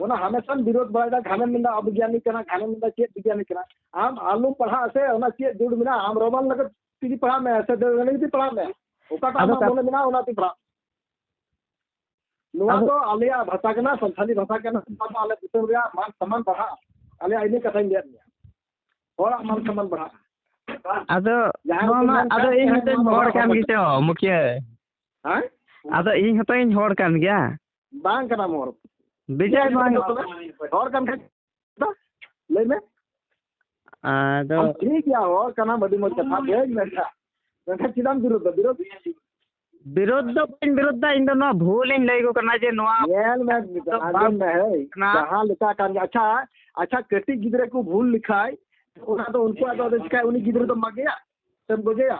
ᱚᱱᱟ ᱦᱟᱢᱮᱥᱟᱢ ᱵᱤᱨᱳᱫ ᱵᱟᱲᱟᱭᱮᱫᱟ, ᱜᱷᱟᱱᱮᱢ ᱢᱮᱱᱫᱟ ᱚᱵᱤᱜᱽᱜᱟᱱᱤ ᱠᱟᱱᱟ, ᱜᱷᱟᱱᱮᱢ ᱢᱮᱱᱫᱟ ᱪᱮᱫ ᱵᱤᱜᱽᱜᱟᱱᱤ ᱠᱟᱱᱟ᱾ ᱟᱢ ᱟᱞᱚᱢ ᱯᱟᱲᱦᱟᱜᱼᱟ ᱥᱮ, ᱚᱱᱟ ᱪᱮᱫ ᱡᱩᱲ ᱢᱮᱱᱟᱜᱼᱟ? ᱟᱢ ᱨᱳᱢᱟᱱ ᱞᱮᱠᱟ ᱛᱮᱜᱮ ᱯᱟᱲᱦᱟᱜ ᱢᱮ ᱥᱮ ᱫᱮᱵᱽᱱᱟᱜᱚᱨᱤ ᱛᱮ ᱯᱟᱲᱦᱟᱜ ᱢᱮ, ᱚᱠᱟᱴᱟᱜ ᱟᱫᱚ ᱟᱢᱟᱜ ᱠᱟᱛ- ᱢᱚᱱᱮ ᱢᱮᱱᱟᱜᱼᱟ ᱚᱱᱟ ᱛᱮ ᱯᱟᱲᱦᱟᱜ᱾ ᱱᱚᱣᱟ ᱟᱫᱚ ᱫᱚ ᱟᱞᱮᱭᱟᱜ ᱵᱷᱟᱥᱟ ᱠᱟᱱᱟ, ᱥᱟᱱᱛᱟᱞᱤ ᱵᱷᱟᱥᱟ ᱠᱟᱱᱟ, ᱱᱚᱣᱟ ᱫᱚ ᱟᱞᱮ ᱫᱤᱥᱚᱢ ᱨᱮᱭᱟᱜ ᱢᱟᱱ ᱥᱚᱢᱢᱟᱱ ᱵᱟᱲᱦᱟᱜᱼᱟ, ᱟᱞᱮᱭᱟᱜ ᱤᱱᱟᱹ ᱠᱟᱛᱷᱟᱧ ᱞᱟᱹᱭᱟᱫ ᱢᱮᱭᱟ, ᱦᱚᱲᱟᱜ ᱢᱟᱱ ᱥᱚᱢᱢᱟᱱ ᱵᱟᱲᱦᱟᱜᱼᱟ᱾ ᱟᱫᱚ ᱡᱟᱦᱟᱸᱭ ᱱᱚᱣᱟ ᱠᱚ ᱢᱟ, ᱢᱮᱱ ᱟᱫᱚ ᱠᱷᱟᱱ ᱤᱧ ᱦᱚᱸᱛᱚᱧ ᱦᱚᱲ ᱠᱟᱱ ᱜᱮᱪᱚ, ᱢᱩᱠᱷᱤᱭᱟᱹ᱾ ᱦᱮᱸ? ᱟᱫᱚ ᱤᱧ ᱦᱚᱸᱛᱚᱧ ᱦᱚᱲ ᱠᱟᱱ ᱜᱮᱭᱟ᱾ ᱵᱟᱝ ᱠᱟᱱᱟᱢ ᱦᱚᱲ᱾ ᱵᱮᱡᱟᱭ ᱵᱟᱝ᱾ ᱦᱚᱲ ᱠᱟᱱ ᱠᱷᱟᱡ ᱫᱚ ᱞᱟᱹᱭ ᱢᱮ᱾ ᱟᱫᱚ ᱟᱢ ᱴᱷᱤᱠ ᱜᱮᱭᱟ, ᱦᱚᱲ ᱠᱟᱱᱟᱢ, ᱟᱹᱰᱤ ᱢᱚᱡᱽ ᱠᱟᱛᱷᱟ, ᱵᱮᱥ, ᱢᱮᱱᱠᱷᱟᱱ, ᱢᱮᱱᱠᱷᱟᱱ ᱪᱮᱫᱟᱜ ᱮᱢ ᱵᱤᱨᱳᱫ ᱫᱟ? ᱵᱤᱨᱳᱫ ᱵᱤᱨᱳᱫ ᱫᱚ ᱵᱟᱹᱧ ᱵᱤᱨᱳᱫ ᱫᱟ, ᱤᱧ ᱫᱚ ᱱᱚᱣᱟ ᱵᱷᱩᱞ ᱤᱧ ᱞᱟᱹᱭ ᱟᱠᱚ ᱠᱟᱱᱟ ᱡᱮ ᱱᱚᱣᱟ ᱧᱮᱞ ᱢᱮ, ᱫᱚ ᱵᱟᱝ ᱟᱸᱡᱚᱢ ᱢᱮ, ᱦᱮᱸ, ᱠᱟᱱᱟ᱾ ᱡᱟᱦᱟᱸ ᱞᱮᱠᱟ ᱠᱟᱱ ᱜᱮ᱾ ᱟᱪᱪᱷᱟ, ᱟᱪᱪᱷᱟ, ᱠᱟᱹᱴᱤᱡ ᱜᱤᱫᱽᱨᱟᱹ ᱠᱚ ᱵᱷᱩᱞ ᱞᱮᱠᱷᱟᱡ, ᱚᱱᱟ ᱫᱚ ᱩᱱᱠᱩᱣᱟᱜ ᱫᱚ ᱟᱫᱚ ᱪᱤᱠᱟᱹ, ᱩᱱᱤ ᱜᱤᱫᱽᱨᱟᱹ ᱫᱚᱢ ᱢᱟᱜᱮᱭᱟ ᱥᱮᱢ ᱜᱚᱡᱮᱭᱟ?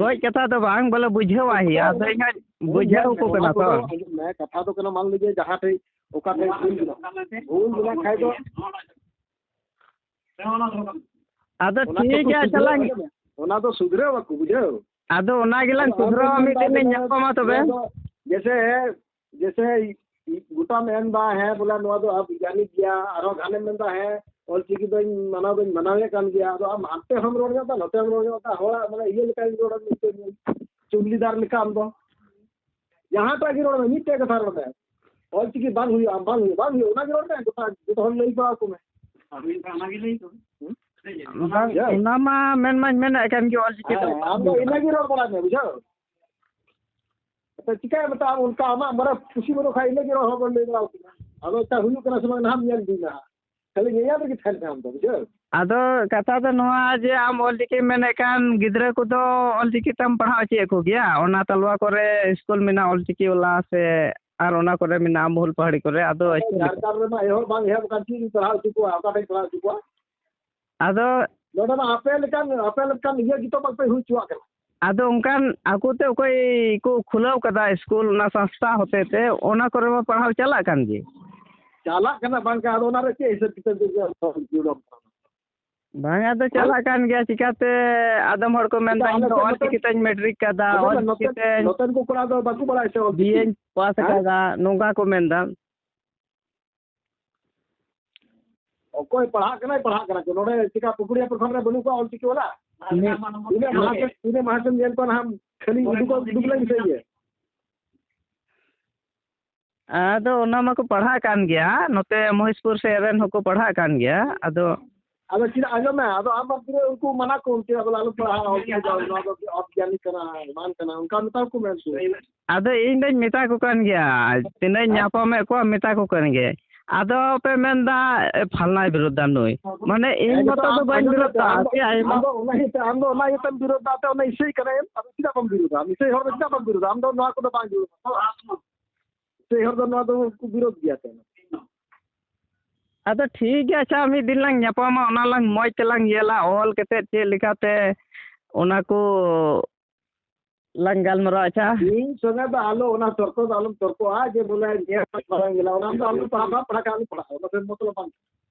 ᱜᱚᱡ ᱠᱟᱛᱷᱟ ᱫᱚ ᱵᱟᱝ, ᱵᱚᱞᱮ ᱵᱩᱡᱷᱟᱹᱣᱟᱭ ᱦᱩᱭᱩᱜᱼᱟ᱾ ᱟᱫᱚ ᱤᱧ ᱦᱚᱸ ᱵᱩᱡᱷᱟᱹᱣ ᱧᱮᱞ ᱢᱮ, ᱟᱠᱚ ᱚᱱᱟ ᱠᱟᱱᱟ ᱛᱚ᱾ ᱠᱚᱫᱚ ᱟᱸᱡᱚᱢ ᱢᱮ, ᱠᱟᱛᱷᱟ ᱫᱚ ᱠᱟᱱᱟ, ᱢᱟᱱ ᱞᱤᱡᱤᱭᱮ ᱡᱟᱦᱟᱸ ᱴᱷᱮᱡ ᱚᱠᱟ ᱴᱷᱮᱡ ᱵᱷᱩᱞ ᱢᱮᱱᱟᱜᱼᱟ, ᱵᱷᱩᱞ ᱢᱮᱱᱟᱜ ᱠᱷᱟᱡ ᱫᱚ ᱟᱫᱚ ᱚᱱᱟ ᱴᱷᱤᱠ ᱫᱚᱠᱚ ᱜᱮᱭᱟ, ᱥᱩᱫᱷᱨᱟᱹᱣ, ᱪᱟᱞᱟᱝ᱾ ᱟᱸᱡᱚᱢ ᱢᱮ, ᱚᱱᱟ ᱫᱚ ᱥᱩᱫᱷᱨᱟᱹᱣ ᱟᱠᱚ, ᱵᱩᱡᱷᱟᱹᱣ᱾ ᱟᱫᱚ ᱚᱱᱟ ᱜᱮᱞᱟᱝ ᱟᱫᱚ ᱟᱢ ᱥᱩᱫᱷᱨᱟᱹᱣᱟ, ᱫᱚᱢ ᱢᱤᱫ ᱢᱮᱱᱫᱟ ᱫᱤᱱ ᱤᱧ ᱡᱮ ᱧᱟᱯᱟᱢᱟ ᱛᱚᱵᱮ᱾ ᱱᱚᱣᱟ ᱫᱚ ᱡᱮᱥᱮ, ᱡᱮᱥᱮ ᱜᱚᱴᱟᱢ ᱮᱢᱫᱟ, ᱦᱮᱸ, ᱵᱚᱞᱮ ᱱᱚᱣᱟ ᱫᱚ ᱟᱵᱚ ᱵᱤᱜᱽᱜᱟᱱᱤᱠ ᱜᱮᱭᱟ, ᱟᱨᱦᱚᱸ ᱜᱷᱟᱱᱮᱢ ᱢᱮᱱᱫᱟ, ᱦᱮᱸ, ᱚᱞᱪᱤᱠᱤ ᱫᱚᱧ ᱢᱟᱱᱟᱣ ᱫᱚᱧ ᱢᱟᱱᱟᱣᱮᱫ ᱠᱟᱱ ᱜᱮᱭᱟ᱾ ᱟᱫᱚ ᱟᱢ ᱦᱟᱱᱛᱮ ᱦᱚᱸᱢ ᱨᱚᱲ ᱧᱚᱜ ᱫᱟ, ᱱᱚᱛᱮ ᱦᱚᱸᱢ ᱨᱚᱲ ᱧᱚᱜ ᱫᱟ, ᱦᱚᱲᱟᱜ ᱢᱟᱱᱮ ᱤᱭᱟᱹ ᱞᱮᱠᱟᱧ ᱨᱚᱲᱟ, ᱢᱤᱫᱴᱮᱱ ᱪᱩᱜᱞᱤᱫᱟᱨ ᱞᱮᱠᱟ ᱟᱢ ᱫᱚ᱾ ᱡᱟᱦᱟᱸᱴᱟᱜ ᱜᱮ ᱨᱚᱲ ᱢᱮ, ᱢᱤᱫᱴᱮᱡ ᱠᱟᱛᱷᱟ ᱨᱚᱲ ᱢᱮ, ᱚᱞᱪᱤᱠᱤ ᱵᱟᱝ ᱦᱩᱭᱩᱜᱼᱟ, ᱵᱟᱝ ᱦᱩᱭᱩᱜᱼᱟ, ᱵᱟᱝ ᱦᱩᱭᱩᱜᱼᱟ, ᱚᱱᱟ ᱜᱮ ᱨᱚᱲ ᱢᱮ, ᱜᱚᱴᱟ ᱡᱚᱛᱚ ᱦᱚᱲ ᱞᱟᱹᱭ ᱯᱟᱲᱟᱣ ᱟᱠᱚ ᱢᱮ᱾ ᱦᱩᱸ? ᱵᱟᱝ, ᱵᱩᱡᱷᱟᱹᱣ? ᱚᱱᱟ ᱢᱟ ᱢᱮᱱ ᱢᱟᱧ ᱢᱮᱱᱮᱫ ᱠᱟᱱ ᱜᱮ, ᱚᱞᱪᱤᱠᱤ ᱫᱚ ᱦᱮᱸ, ᱟᱢ ᱫᱚ ᱤᱱᱟᱹ ᱜᱮ ᱨᱚᱲ ᱵᱟᱲᱟᱭ ᱢᱮ, ᱵᱩᱡᱷᱟᱹᱣ? ᱟᱫᱚ ᱪᱤᱠᱟᱹᱭ ᱢᱮᱛᱟᱜ ᱟᱢ, ᱚᱱᱠᱟ ᱟᱢᱟᱜ ᱢᱟᱱᱮ ᱠᱩᱥᱤ ᱵᱟᱹᱱᱩᱜ ᱠᱷᱟᱡ ᱤᱱᱟᱹ ᱜᱮ ᱨᱚᱲ ᱦᱚᱸ ᱵᱟᱹᱧ ᱞᱟᱹᱭ ᱵᱟᱲᱟ ᱟᱠᱚ ᱠᱟᱱᱟ᱾ ᱟᱫᱚ ᱮᱴᱟᱜ ᱦᱩᱭᱩᱜ ᱠᱟᱱᱟ ᱥᱮ ᱵᱟᱝ ᱱᱟᱦᱟᱜ ᱧᱮᱞ ᱤᱫᱤᱭ ᱢᱮ ᱦᱟᱸᱜ᱾ ᱠᱷᱟᱹᱞᱤ ᱧᱮᱧᱮᱞ ᱨᱮᱜᱮ ᱛᱟᱦᱮᱱ ᱢᱮ ᱟᱢ ᱫᱚ, ᱵᱩᱡᱷᱟᱹᱣ? ᱟᱫᱚ ᱠᱟᱛᱷᱟ ᱫᱚ ᱱᱚᱣᱟ ᱡᱮ ᱟᱢ ᱚᱞᱪᱤᱠᱤᱢ ᱢᱮᱱᱮᱫ ᱠᱟᱱ, ᱜᱤᱫᱽᱨᱟᱹ ᱠᱚᱫᱚ ᱚᱞᱪᱤᱠᱤ ᱛᱮᱢ ᱯᱟᱲᱦᱟᱣ ᱦᱚᱪᱚᱭᱮᱫ ᱠᱚᱜᱮᱭᱟ? ᱚᱱᱟ ᱛᱟᱞᱣᱟ ᱠᱚᱨᱮ ᱥᱠᱩᱞ ᱢᱮᱱᱟᱜᱼᱟ ᱚᱞᱪᱤᱠᱤ ᱵᱟᱞᱟ, ᱥᱮ ᱟᱨ ᱚᱱᱟ ᱠᱚᱨᱮ ᱢᱮᱱᱟᱜᱼᱟ ᱢᱚᱦᱩᱞ ᱯᱟᱦᱟᱲᱤ ᱠᱚᱨᱮ? ᱟᱫᱚ ᱟᱫᱚ ᱡᱷᱟᱲᱠᱷᱚᱸᱰ ᱨᱮᱢᱟ ᱮᱦᱚᱵ ᱵᱟᱝ ᱮᱦᱚᱵ ᱟᱠᱟᱱ, ᱪᱮᱫ ᱤᱧ ᱯᱟᱲᱦᱟᱣ ᱦᱚᱪᱚ ᱠᱚᱣᱟ, ᱚᱠᱟ ᱴᱷᱮᱱ ᱯᱟᱲᱦᱟᱣ ᱦᱚᱪᱚ ᱠᱚᱣᱟ? ᱟᱫᱚ ᱱᱚᱰᱮ ᱢᱟ ᱟᱯᱮ ᱞᱮᱠᱟᱱ, ᱟᱯᱮ ᱞᱮᱠᱟᱱ ᱤᱭᱟᱹ ᱜᱮᱛᱚ ᱵᱟᱯᱮ ᱦᱩᱭ ᱦᱚᱪᱚᱣᱟᱜ ᱠᱟᱱᱟ᱾ ᱟᱫᱚ ᱚᱱᱠᱟᱱ ᱟᱠᱚᱛᱮ ᱚᱠᱚᱭ ᱠᱚ ᱠᱷᱩᱞᱟᱹᱣ ᱠᱟᱫᱟ ᱥᱠᱩᱞ, ᱚᱱᱟ ᱥᱚᱝᱥᱛᱷᱟ ᱦᱚᱛᱮ ᱛᱮ, ᱚᱱᱟ ᱠᱚᱨᱮ ᱢᱟ ᱯᱟᱲᱦᱟᱣ ᱪᱟᱞᱟᱜ ᱠᱟᱱ ᱜᱮ᱾ ᱪᱟᱞᱟᱜ ᱠᱟᱱᱟ ᱵᱟᱝ ᱠᱟᱱᱟ, ᱟᱫᱚ ᱚᱱᱟ ᱨᱮ ᱪᱮᱫ ᱦᱤᱥᱟᱹᱵ ᱠᱤᱛᱟᱹᱵ ᱫᱚ ᱡᱩᱲᱟᱹᱣ ᱠᱟᱱᱟ? ᱵᱟᱝ, ᱟᱫᱚ ᱪᱟᱞᱟᱜ ᱠᱟᱱ ᱜᱮᱭᱟ᱾ ᱪᱤᱠᱟᱹᱛᱮ ᱟᱫᱚᱢ ᱦᱚᱲ ᱠᱚ ᱢᱮᱱᱫᱟ, ᱟᱫᱚ "ᱤᱧ ᱟᱞᱮ ᱫᱚ ᱥᱮᱫ ᱚᱞ ᱪᱤᱠᱤ ᱛᱮᱧ ᱢᱮᱴᱨᱤᱠ ᱠᱟᱫᱟ, ᱟᱫᱚ ᱚᱞ ᱱᱚᱛᱮ, ᱪᱤᱠᱤ ᱛᱮᱧ ᱱᱚᱛᱮᱱ ᱠᱚ ᱠᱚᱲᱟ ᱫᱚ ᱵᱟᱠᱚ ᱵᱟᱲᱟᱭᱟ ᱥᱮ ᱚᱞ ᱪᱤᱠᱤ? ᱵᱤᱭᱮᱧ ᱯᱟᱥ ᱦᱮᱸ? ᱟᱠᱟᱫᱟ", ᱱᱚᱝᱠᱟ ᱠᱚ ᱢᱮᱱᱫᱟ᱾ ᱚᱠᱚᱭ ᱯᱟᱲᱦᱟᱜ ᱠᱟᱱᱟᱭ, ᱯᱟᱲᱦᱟᱜ ᱠᱟᱱᱟ ᱠᱚ᱾ ᱱᱚᱰᱮ ᱪᱮᱠᱟ ᱯᱩᱠᱩᱲᱤᱭᱟ ᱯᱨᱚᱠᱷᱚᱸᱰ ᱨᱮ ᱵᱟᱹᱱᱩᱜ ᱠᱚᱣᱟ ᱚᱞ ᱪᱤᱠᱤ ᱵᱟᱞᱟ? ᱢᱤᱫ ᱛᱤᱱᱟᱹᱜ ᱢᱟᱦᱟᱡᱚᱱ, ᱛᱤᱱᱟᱹᱜ ᱢᱟᱦᱟᱡᱚᱱ ᱧᱮᱞ ᱠᱚᱣᱟ ᱱᱟᱦᱟᱜ, ᱠᱷᱟᱹᱞᱤ ᱩᱰᱩᱠ, ᱩᱰᱩᱠ ᱞᱮᱱ ᱥᱮ ᱤᱭᱟᱹ᱾ ᱟᱫᱚ ᱚᱱᱟ ᱢᱟᱠᱚ ᱯᱟᱲᱦᱟᱜ ᱠᱟᱱ ᱜᱮᱭᱟ, ᱱᱚᱛᱮ ᱢᱚᱦᱮᱥᱯᱩᱨ ᱥᱮᱫ ᱨᱮᱱ ᱦᱚᱸᱠᱚ ᱯᱟᱲᱦᱟᱜ ᱠᱟᱱ ᱜᱮᱭᱟ᱾ ᱟᱫᱚ ᱟᱫᱚ ᱪᱮᱫᱟᱜ, ᱟᱸᱡᱚᱢ ᱢᱮ, ᱟᱫᱚ ᱟᱢ ᱵᱟᱢ ᱯᱩᱨᱟᱹᱣ, ᱩᱱᱠᱩ ᱢᱟᱱᱟ ᱠᱚᱢ, ᱪᱮᱫᱟᱜ ᱵᱚᱞᱮ ᱟᱞᱚᱢ ᱯᱟᱲᱦᱟᱜᱼᱟ, ᱚᱞ ᱪᱤᱠᱤ ᱫᱚ ᱱᱚᱣᱟ ᱫᱚ ᱚᱵᱜᱭᱟᱱᱤ ᱠᱟᱱᱟ, ᱵᱟᱝ ᱠᱟᱱᱟ, ᱚᱱᱠᱟ ᱢᱮᱛᱟ ᱠᱚ ᱢᱮ ᱩᱱᱠᱩ᱾ ᱟᱫᱚ ᱤᱧ ᱫᱚᱧ ᱢᱮᱛᱟ ᱠᱚ ᱠᱟᱱ ᱜᱮᱭᱟ, ᱛᱤᱱᱟᱹᱜ ᱤᱧ ᱦᱮᱸ? ᱧᱟᱯᱟᱢᱮᱫ ᱠᱚᱣᱟ, ᱢᱮᱛᱟ ᱠᱚ ᱠᱟᱱ ᱜᱮᱭᱟ᱾ ᱟᱫᱚ ᱯᱮ ᱢᱮᱱᱫᱟ, "ᱮ, ᱯᱷᱟᱞᱱᱟᱭ ᱵᱤᱨᱳᱫᱷᱟ ᱱᱩᱭ", ᱢᱟᱱᱮ ᱤᱧ ᱦᱮᱸ, ᱢᱚᱛᱚ ᱱᱤᱛᱚᱜ ᱫᱚ ᱟᱢ ᱵᱟᱹᱧ ᱟᱸᱡᱚᱢ ᱢᱮ, ᱵᱤᱨᱳᱫᱷᱟ, ᱟᱢ ᱫᱚ, ᱪᱮᱫ ᱟᱭᱢᱟ ᱟᱢ ᱫᱚ ᱚᱱᱟ ᱤᱭᱟᱹᱛᱮ, ᱟᱢ ᱫᱚ ᱚᱱᱟ ᱤᱭᱟᱹᱛᱮᱢ ᱵᱤᱨᱳᱫᱷᱟ, ᱟᱯᱮ ᱚᱱᱟ ᱤᱥᱟᱹᱭ ᱠᱟᱱᱟ ᱮᱢ, ᱟᱫᱚ ᱪᱮᱫᱟᱜ ᱵᱟᱢ ᱵᱤᱨᱳᱫᱷᱟ? ᱤᱥᱟᱹᱭ ᱦᱚᱲ ᱫᱚ ᱪᱮᱫᱟᱜ ᱵᱟᱢ ᱵᱤᱨᱳᱫᱷᱟ? ᱟᱢ ᱫᱚ ᱱᱚᱣᱟ ᱠᱚᱫᱚ ᱵᱟᱝ ᱡᱩᱲᱩᱜᱼᱟ᱾ ᱥᱮ ᱦᱚᱲ ᱫᱚ ᱱᱚᱣᱟ ᱫᱚ ᱠᱚ ᱵᱤᱨᱳᱫ ᱜᱮᱭᱟ ᱛᱚ᱾ ᱟᱫᱚ ᱴᱷᱤᱠ ᱜᱮᱭᱟ, ᱟᱪᱪᱷᱟ, ᱢᱤᱫ ᱫᱤᱱ ᱞᱟᱝ ᱧᱟᱯᱟᱢᱟ, ᱚᱱᱟ ᱞᱟᱝ ᱢᱚᱡᱽ ᱛᱮᱞᱟᱝ ᱧᱮᱞᱟ, ᱚᱞ ᱠᱟᱛᱮᱫ ᱪᱮᱫ ᱞᱮᱠᱟᱛᱮ ᱚᱱᱟ ᱠᱚ ᱞᱟᱝ ᱜᱟᱞᱢᱟᱨᱟᱣᱟ, ᱟᱪᱪᱷᱟ? ᱤᱧ ᱥᱚᱸᱜᱮ ᱫᱚ ᱟᱞᱚ, ᱚᱱᱟ ᱛᱚᱨᱠᱚ ᱫᱚ ᱟᱞᱚᱢ ᱛᱚᱨᱠᱚᱜᱼᱟ ᱡᱮ ᱵᱚᱞᱮ ᱧᱮᱞ ᱵᱟᱝ ᱧᱮᱞᱟ, ᱚᱱᱟ ᱫᱚ ᱟᱞᱚᱢ ᱯᱟᱲᱦᱟᱜᱼᱟ, ᱯᱟᱲᱦᱟᱜ ᱠᱷᱟᱱ ᱟᱞᱚᱢ ᱯᱟᱲᱦᱟᱜᱼᱟ, ᱚᱱᱟ ᱫᱚ ᱢᱚᱛᱞᱚᱵ ᱵᱟᱝ᱾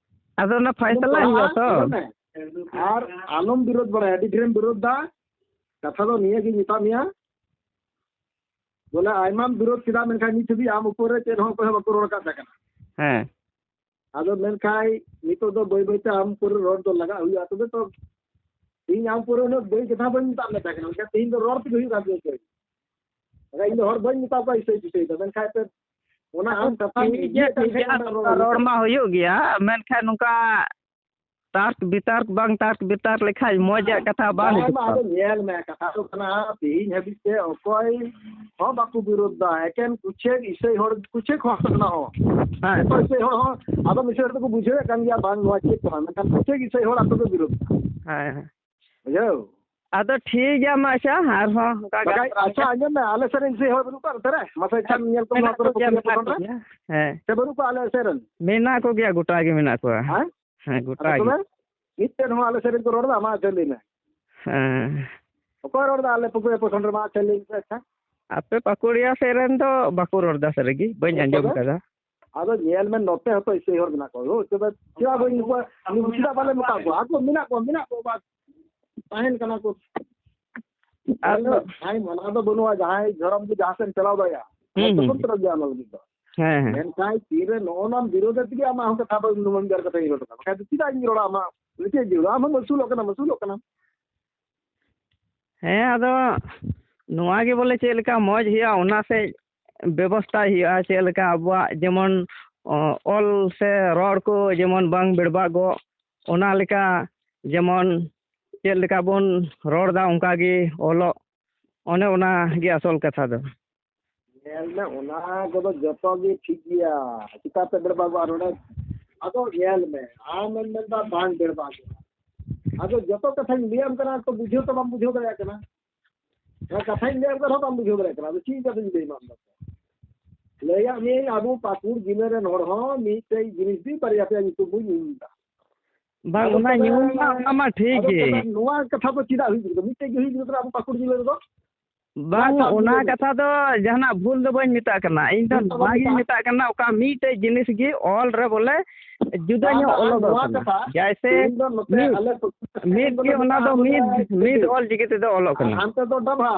ᱟᱫᱚ ᱚᱱᱟ ᱟᱞᱚᱢ ᱯᱷᱟᱭᱥᱟᱞᱟ ᱦᱩᱭᱩᱜᱼᱟ ᱯᱟᱲᱦᱟᱜᱼᱟ, ᱛᱚ᱾ ᱟᱸᱡᱚᱢ ᱢᱮ᱾ ᱟᱨ ᱟᱞᱚᱢ ᱵᱤᱨᱳᱫ ᱵᱟᱲᱟᱭᱟ, ᱟᱹᱰᱤ ᱰᱷᱮᱨᱮᱢ ᱵᱤᱨᱳᱫ ᱫᱟ᱾ ᱠᱟᱛᱷᱟ ᱫᱚ ᱱᱤᱭᱟᱹ ᱜᱤᱧ ᱢᱮᱛᱟᱫ ᱢᱮᱭᱟ, ᱵᱚᱞᱮ ᱟᱭᱢᱟᱢ ᱵᱤᱨᱳᱫ ᱠᱮᱫᱟ, ᱢᱮᱱᱠᱷᱟᱱ ᱱᱤᱛ ᱦᱟᱹᱵᱤᱡ ᱟᱢ ᱩᱯᱚᱨ ᱨᱮ ᱪᱮᱫ ᱦᱚᱸ ᱚᱠᱚᱭ ᱦᱚᱸ ᱵᱟᱠᱚ ᱨᱚᱲ ᱟᱠᱟᱫ ᱛᱟᱦᱮᱸ ᱠᱟᱱᱟ᱾ ᱦᱮᱸ᱾ ᱟᱫᱚ ᱢᱮᱱᱠᱷᱟᱱ ᱱᱤᱛᱚᱜ ᱫᱚ ᱵᱟᱹᱭ ᱵᱟᱹᱭ ᱛᱮ ᱟᱢ ᱩᱯᱚᱨ ᱨᱮ ᱨᱚᱲ ᱫᱚ ᱞᱟᱜᱟᱜ ᱦᱩᱭᱩᱜᱼᱟ, ᱛᱚᱵᱮ ᱛᱚ ᱤᱧ ᱟᱢ ᱩᱯᱚᱨ ᱨᱮ ᱩᱱᱟᱹᱜ ᱵᱟᱹᱭ ᱠᱟᱛᱷᱟ ᱵᱟᱹᱧ ᱢᱮᱛᱟᱫ ᱢᱮ ᱛᱟᱦᱮᱸ ᱠᱟᱱᱟ, ᱢᱮᱱᱠᱷᱟᱱ ᱛᱮᱦᱮᱧ ᱫᱚ ᱨᱚᱲ ᱛᱮᱜᱮ ᱦᱩᱭᱩᱜ ᱠᱟᱱ ᱛᱤᱧᱟ᱾ ᱵᱟᱠᱷᱟᱡ ᱤᱧ ᱫᱚ ᱦᱚᱲ ᱵᱟᱹᱧ ᱢᱮᱛᱟ ᱠᱚᱣᱟ ᱤᱥᱟᱹᱭ ᱯᱤᱥᱟᱹᱭ ᱫᱚ, ᱢᱮᱱᱠᱷᱟᱱ ᱯᱮ ᱚᱱᱟ ᱟᱢ ᱠᱟᱛᱷᱟ ᱴᱷᱤᱠ ᱜᱮᱭᱟ, ᱤᱭᱟᱹ ᱠᱟᱱ ᱴᱷᱤᱠ ᱜᱮᱭᱟ, ᱠᱷᱟᱱ ᱚᱱᱟ ᱱᱚᱝᱠᱟ ᱨᱚᱲ ᱨᱚᱲ ᱦᱩᱭᱩᱜᱼᱟ᱾ ᱢᱟ ᱦᱩᱭᱩᱜ ᱜᱮᱭᱟ, ᱢᱮᱱᱠᱷᱟᱱ ᱱᱚᱝᱠᱟ ᱛᱟᱨᱠ ᱵᱤᱛᱟᱨᱠ ᱵᱟᱝ ᱛᱟᱨᱠ ᱵᱤᱛᱟᱨᱠ ᱞᱮᱠᱷᱟᱡ ᱢᱚᱡᱽ ᱟᱜ ᱠᱟᱛᱷᱟ ᱵᱟᱝ ᱵᱟᱝ, ᱦᱤᱡᱩᱜ ᱵᱟᱝ, ᱠᱟᱱᱟ᱾ ᱟᱫᱚ ᱧᱮᱞ ᱢᱮ, ᱠᱟᱛᱷᱟ ᱫᱚ ᱠᱟᱱᱟ, ᱛᱤᱦᱤᱧ ᱦᱟᱹᱵᱤᱡ ᱛᱮ ᱚᱠᱚᱭ ᱦᱚᱸ ᱵᱟᱠᱚ ᱵᱤᱨᱳᱫ ᱫᱟ, ᱮᱠᱮᱱ ᱠᱩᱪᱷᱮᱠ ᱤᱥᱟᱹᱭ ᱦᱚᱲ, ᱠᱩᱪᱷᱮᱠ ᱦᱚᱸ ᱦᱟᱱᱛᱮ ᱱᱟᱦᱚ᱾ ᱦᱮᱸ᱾ ᱡᱚᱛᱚ ᱤᱥᱟᱹᱭ ᱦᱚᱲ ᱦᱚᱸ, ᱟᱫᱚᱢ ᱤᱥᱟᱹᱭ ᱦᱚᱲ ᱫᱚᱠᱚ ᱵᱩᱡᱷᱟᱹᱣᱮᱫ ᱠᱟᱱ ᱜᱮᱭᱟ, ᱵᱟᱝ ᱱᱚᱣᱟ ᱪᱮᱫ ᱠᱟᱱᱟ, ᱢᱮᱱᱠᱷᱟᱱ ᱠᱩᱪᱷᱮᱠ ᱤᱥᱟᱹᱭ ᱦᱚᱲ ᱟᱠᱚ ᱠᱚ ᱵᱤᱨᱳᱫ ᱫᱟ᱾ ᱦᱮᱸ, ᱦᱮᱸ᱾ ᱵᱩᱡᱷᱟᱹᱣ? ᱟᱫᱚ ᱴᱷᱤᱠ ᱜᱮᱭᱟ, ᱢᱟ ᱟᱪᱪᱷᱟ, ᱟᱨᱦᱚᱸ ᱚᱱᱠᱟ ᱵᱟᱠᱷᱟᱡ, ᱜᱟᱞᱢᱟᱨᱟᱣ ᱟᱪᱪᱷᱟ, ᱦᱩᱭᱩᱜᱼᱟ᱾ ᱟᱸᱡᱚᱢ ᱢᱮ, ᱟᱞᱮ ᱥᱮᱫ ᱨᱮᱱ ᱤᱥᱟᱹᱭ ᱦᱚᱲ ᱵᱟᱹᱱᱩᱜ ᱠᱚᱣᱟ ᱱᱚᱛᱮ ᱨᱮ? ᱢᱟᱥᱮ ᱟᱪᱪᱷᱟ, ᱢᱮᱱᱟᱜ ᱢᱮᱱᱟᱜ ᱠᱚᱜᱮᱭᱟ, ᱯᱚᱠᱚᱲ ᱨᱮ᱾ ᱢᱮᱱᱟᱜ ᱠᱚᱜᱮᱭᱟ᱾ ᱦᱮᱸ᱾ ᱥᱮ ᱵᱟᱹᱱᱩᱜ ᱠᱚᱣᱟ ᱟᱞᱮ ᱥᱮᱫ ᱨᱮᱱ? ᱢᱮᱱᱟᱜ ᱠᱚᱜᱮᱭᱟ, ᱜᱚᱴᱟ ᱜᱮ ᱢᱮᱱᱟᱜ ᱠᱚᱣᱟ᱾ ᱦᱮᱸ? ᱦᱮᱸ, ᱜᱚᱴᱟ ᱟᱫᱚ ᱜᱮ᱾ ᱛᱚᱵᱮ ᱢᱤᱫᱴᱮᱱ ᱦᱚᱸ ᱟᱞᱮ ᱥᱮᱫ ᱨᱮᱱ ᱠᱚ ᱨᱚᱲ ᱮᱫᱟ? ᱢᱟ ᱟᱪᱪᱷᱟ, ᱞᱟᱹᱭ ᱢᱮ᱾ ᱦᱮᱸ᱾ ᱚᱠᱚᱭ ᱨᱚᱲ ᱮᱫᱟ ᱟᱞᱮ ᱯᱩᱠᱩᱭ ᱯᱚᱥᱚᱱ ᱨᱮ? ᱢᱟ ᱟᱪᱪᱷᱟ, ᱞᱟᱹᱭ ᱢᱮ ᱟᱪᱪᱷᱟ᱾ ᱟᱯᱮ ᱯᱟᱹᱠᱩᱲᱤᱭᱟ ᱥᱮᱫ ᱨᱮᱱ ᱫᱚ ᱵᱟᱠᱚ ᱨᱚᱲ ᱮᱫᱟ, ᱥᱟᱹᱨᱤ ᱜᱮ᱾ ᱵᱟᱹᱧ ᱟᱸᱡᱚᱢ ᱛᱚᱵᱮ? ᱠᱟᱫᱟ᱾ ᱟᱫᱚ ᱧᱮᱞ ᱢᱮ, ᱱᱚᱛᱮ ᱦᱚᱸᱛᱚ ᱤᱥᱟᱹᱭ ᱦᱚᱲ ᱢᱮᱱᱟᱜ ᱠᱚᱣᱟ᱾ ᱦᱳᱭ, ᱛᱚᱵᱮ ᱪᱮᱫᱟᱜ ᱵᱟᱹᱧ ᱢᱮᱛᱟ ᱠᱚᱣᱟ? ᱟᱠᱚ ᱢᱮᱱᱟᱜ ᱠᱚᱣᱟ, ᱢᱮᱱᱟᱜ ᱠᱚᱣᱟ, ᱵᱟᱥ ᱛᱟᱦᱮᱱ ᱠᱟᱱᱟ ᱠᱚ᱾ ᱟᱫᱚ ᱡᱟᱦᱟᱸᱭ ᱢᱟᱱᱟ ᱫᱚ ᱵᱟᱹᱱᱩᱜᱼᱟ, ᱡᱟᱦᱟᱸᱭ ᱫᱷᱚᱨᱚᱢ ᱜᱮ ᱡᱟᱦᱟᱸ ᱥᱮᱫ ᱮᱢ ᱪᱟᱞᱟᱣ ᱫᱟᱲᱮᱭᱟᱜᱼᱟ, ᱦᱩᱸ, ᱦᱩᱸ᱾ ᱥᱚᱛᱚᱱᱛᱨᱚ ᱜᱮᱭᱟ ᱚᱱᱟ ᱞᱟᱹᱜᱤᱫ ᱫᱚ᱾ ᱦᱮᱸ, ᱦᱮᱸ᱾ ᱢᱮᱱᱠᱷᱟᱱ ᱛᱤᱨᱮ ᱱᱚᱜᱼᱚ ᱱᱚᱣᱟ ᱵᱤᱨᱳᱫᱷ ᱛᱮᱜᱮ ᱟᱢᱟᱜ ᱦᱚᱸ ᱠᱟᱛᱷᱟ ᱫᱚ ᱱᱩᱱᱟᱹᱝ ᱜᱟᱱ ᱠᱟᱛᱷᱟᱧ ᱨᱚᱲ ᱠᱟᱱᱟ, ᱵᱟᱠᱷᱟᱡ ᱫᱚ ᱪᱮᱫᱟᱜ ᱤᱧ ᱨᱚᱲᱟ? ᱟᱢᱟᱜ ᱪᱮᱫ ᱡᱟᱹᱨᱩᱲ? ᱟᱢ ᱦᱚᱸᱢ ᱟᱹᱥᱩᱞᱚᱜ ᱠᱟᱱᱟᱢ, ᱟᱹᱥᱩᱞᱚᱜ ᱠᱟᱱᱟᱢ᱾ ᱦᱮᱸ, ᱟᱫᱚ ᱱᱚᱣᱟ ᱜᱮ ᱵᱚᱞᱮ ᱪᱮᱫ ᱞᱮᱠᱟ ᱢᱚᱡᱽ ᱦᱩᱭᱩᱜᱼᱟ, ᱚᱱᱟ ᱥᱮᱫ ᱵᱮᱵᱚᱥᱛᱷᱟᱭ ᱦᱩᱭᱩᱜᱼᱟ᱾ ᱪᱮᱫ ᱞᱮᱠᱟ ᱟᱵᱚᱣᱟᱜ ᱡᱮᱢᱚᱱ, ᱚ, ᱚᱞ ᱥᱮ ᱨᱚᱲ ᱠᱚ ᱡᱮᱢᱚᱱ ᱵᱟᱝ ᱵᱮᱲᱵᱟᱜᱚᱜ, ᱚᱱᱟ ᱞᱮᱠᱟ ᱡᱮᱢᱚᱱ ᱪᱮᱫ ᱞᱮᱠᱟ ᱵᱚᱱ ᱨᱚᱲ ᱮᱫᱟ, ᱚᱱᱠᱟ ᱜᱮ ᱚᱞᱚᱜ, ᱚᱱᱮ ᱚᱱᱟ ᱜᱮ ᱟᱥᱚᱞ ᱠᱟᱛᱷᱟ ᱫᱚ᱾ ᱧᱮᱞ ᱢᱮ, ᱚᱱᱟ ᱠᱚᱫᱚ ᱡᱚᱛᱚ ᱜᱮ ᱴᱷᱤᱠ ᱜᱮᱭᱟ, ᱪᱤᱠᱟᱹᱛᱮ ᱵᱮᱲᱵᱟᱜᱚᱜᱼᱟ ᱱᱚᱰᱮ? ᱟᱫᱚ ᱧᱮᱞ ᱢᱮ, ᱟᱢᱮᱢ ᱢᱮᱱᱫᱟ ᱵᱟᱝ ᱵᱮᱲᱵᱟᱜᱚᱜᱼᱟ᱾ ᱟᱫᱚ ᱡᱚᱛᱚ ᱠᱟᱛᱷᱟᱧ ᱞᱟᱹᱭᱟᱢ ᱠᱟᱱᱟ, ᱛᱚ ᱵᱩᱡᱷᱟᱹᱣ ᱛᱚ ᱵᱟᱢ ᱵᱩᱡᱷᱟᱹᱣ ᱫᱟᱲᱮᱭᱟᱜ ᱠᱟᱱᱟ᱾ ᱦᱮᱸ, ᱠᱟᱛᱷᱟᱧ ᱞᱟᱹᱭᱟᱢ ᱠᱟᱱ ᱨᱮᱦᱚᱸ ᱵᱟᱢ ᱵᱩᱡᱷᱟᱹᱣ ᱫᱟᱲᱮᱭᱟᱜ ᱠᱟᱱᱟ᱾ ᱟᱫᱚ ᱪᱮᱫ ᱠᱟᱛᱷᱟᱧ ᱞᱟᱹᱭ ᱟᱢᱟ ᱟᱢ ᱫᱚ? ᱞᱟᱹᱭᱟᱜ ᱢᱤᱭᱟᱹᱧ, ᱟᱵᱚ ᱯᱟᱹᱠᱩᱲ ᱡᱤᱞᱟᱹ ᱨᱮᱱ ᱦᱚᱲ ᱦᱚᱸ ᱢᱤᱫᱴᱮᱡ ᱡᱤᱱᱤᱥ ᱜᱮ ᱵᱟᱨᱭᱟ ᱯᱮᱭᱟ ᱧᱩᱛᱩᱢ ᱵᱚᱱ ᱧᱩᱭ ᱮᱫᱟ᱾ ᱵᱟᱝ, ᱟᱫᱚ ᱚᱱᱟ ᱛᱚᱵᱮ, ᱧᱩ ᱢᱟ, ᱚᱱᱟ ᱢᱟ ᱴᱷᱤᱠ ᱟᱫᱚ ᱜᱮ᱾ ᱛᱚᱵᱮ ᱱᱚᱣᱟ ᱠᱟᱛᱷᱟ ᱫᱚ ᱪᱮᱫᱟᱜ ᱦᱩᱭᱩᱜ ᱠᱟᱱᱟ? ᱢᱤᱫᱴᱮᱡ ᱜᱮ ᱦᱩᱭᱩᱜ ᱠᱟᱱᱟ ᱟᱵᱚ ᱯᱟᱹᱠᱩᱲ ᱡᱤᱞᱟᱹ ᱨᱮᱫᱚ᱾ ᱵᱟᱝ, ᱟᱪᱪᱷᱟ, ᱚᱱᱟ ᱵᱩᱡᱷᱟᱹᱣ ᱠᱟᱛᱷᱟ ᱫᱚ ᱡᱟᱦᱟᱱᱟᱜ ᱵᱷᱩᱞ ᱫᱚ ᱵᱟᱹᱧ ᱢᱮᱛᱟᱜ ᱠᱟᱱᱟ᱾ ᱤᱧ ᱫᱚ ᱵᱷᱩᱞ ᱫᱚ ᱱᱚᱣᱟ ᱵᱟᱹᱧ ᱜᱤᱧ ᱢᱮᱛᱟᱜ ᱢᱮᱛᱟᱜ ᱠᱟᱱᱟ, ᱚᱠᱟ ᱢᱤᱫᱴᱮᱡ ᱡᱤᱱᱤᱥ ᱜᱮ ᱚᱞ ᱨᱮ ᱵᱚᱞᱮ ᱡᱩᱫᱟᱹ ᱵᱟᱝ, ᱧᱚᱜ ᱵᱟᱝ, ᱚᱞᱚᱜᱚᱜ ᱱᱚᱣᱟ ᱠᱟᱱᱟ᱾ ᱠᱟᱛᱷᱟ, ᱡᱟᱭᱥᱮ ᱛᱮᱦᱮᱧ ᱫᱚ ᱱᱚᱛᱮ ᱢᱤᱫ, ᱟᱞᱮ ᱢᱤᱫ ᱜᱮ ᱚᱱᱟ ᱫᱚ ᱢᱤᱫ, ᱢᱤᱫ ᱚᱞ ᱪᱤᱠᱤ ᱛᱮᱫᱚ ᱚᱞᱚᱜ ᱟᱨ ᱠᱟᱱᱟ᱾ ᱦᱟᱱᱛᱮ ᱫᱚ ᱰᱟᱵᱷᱟ,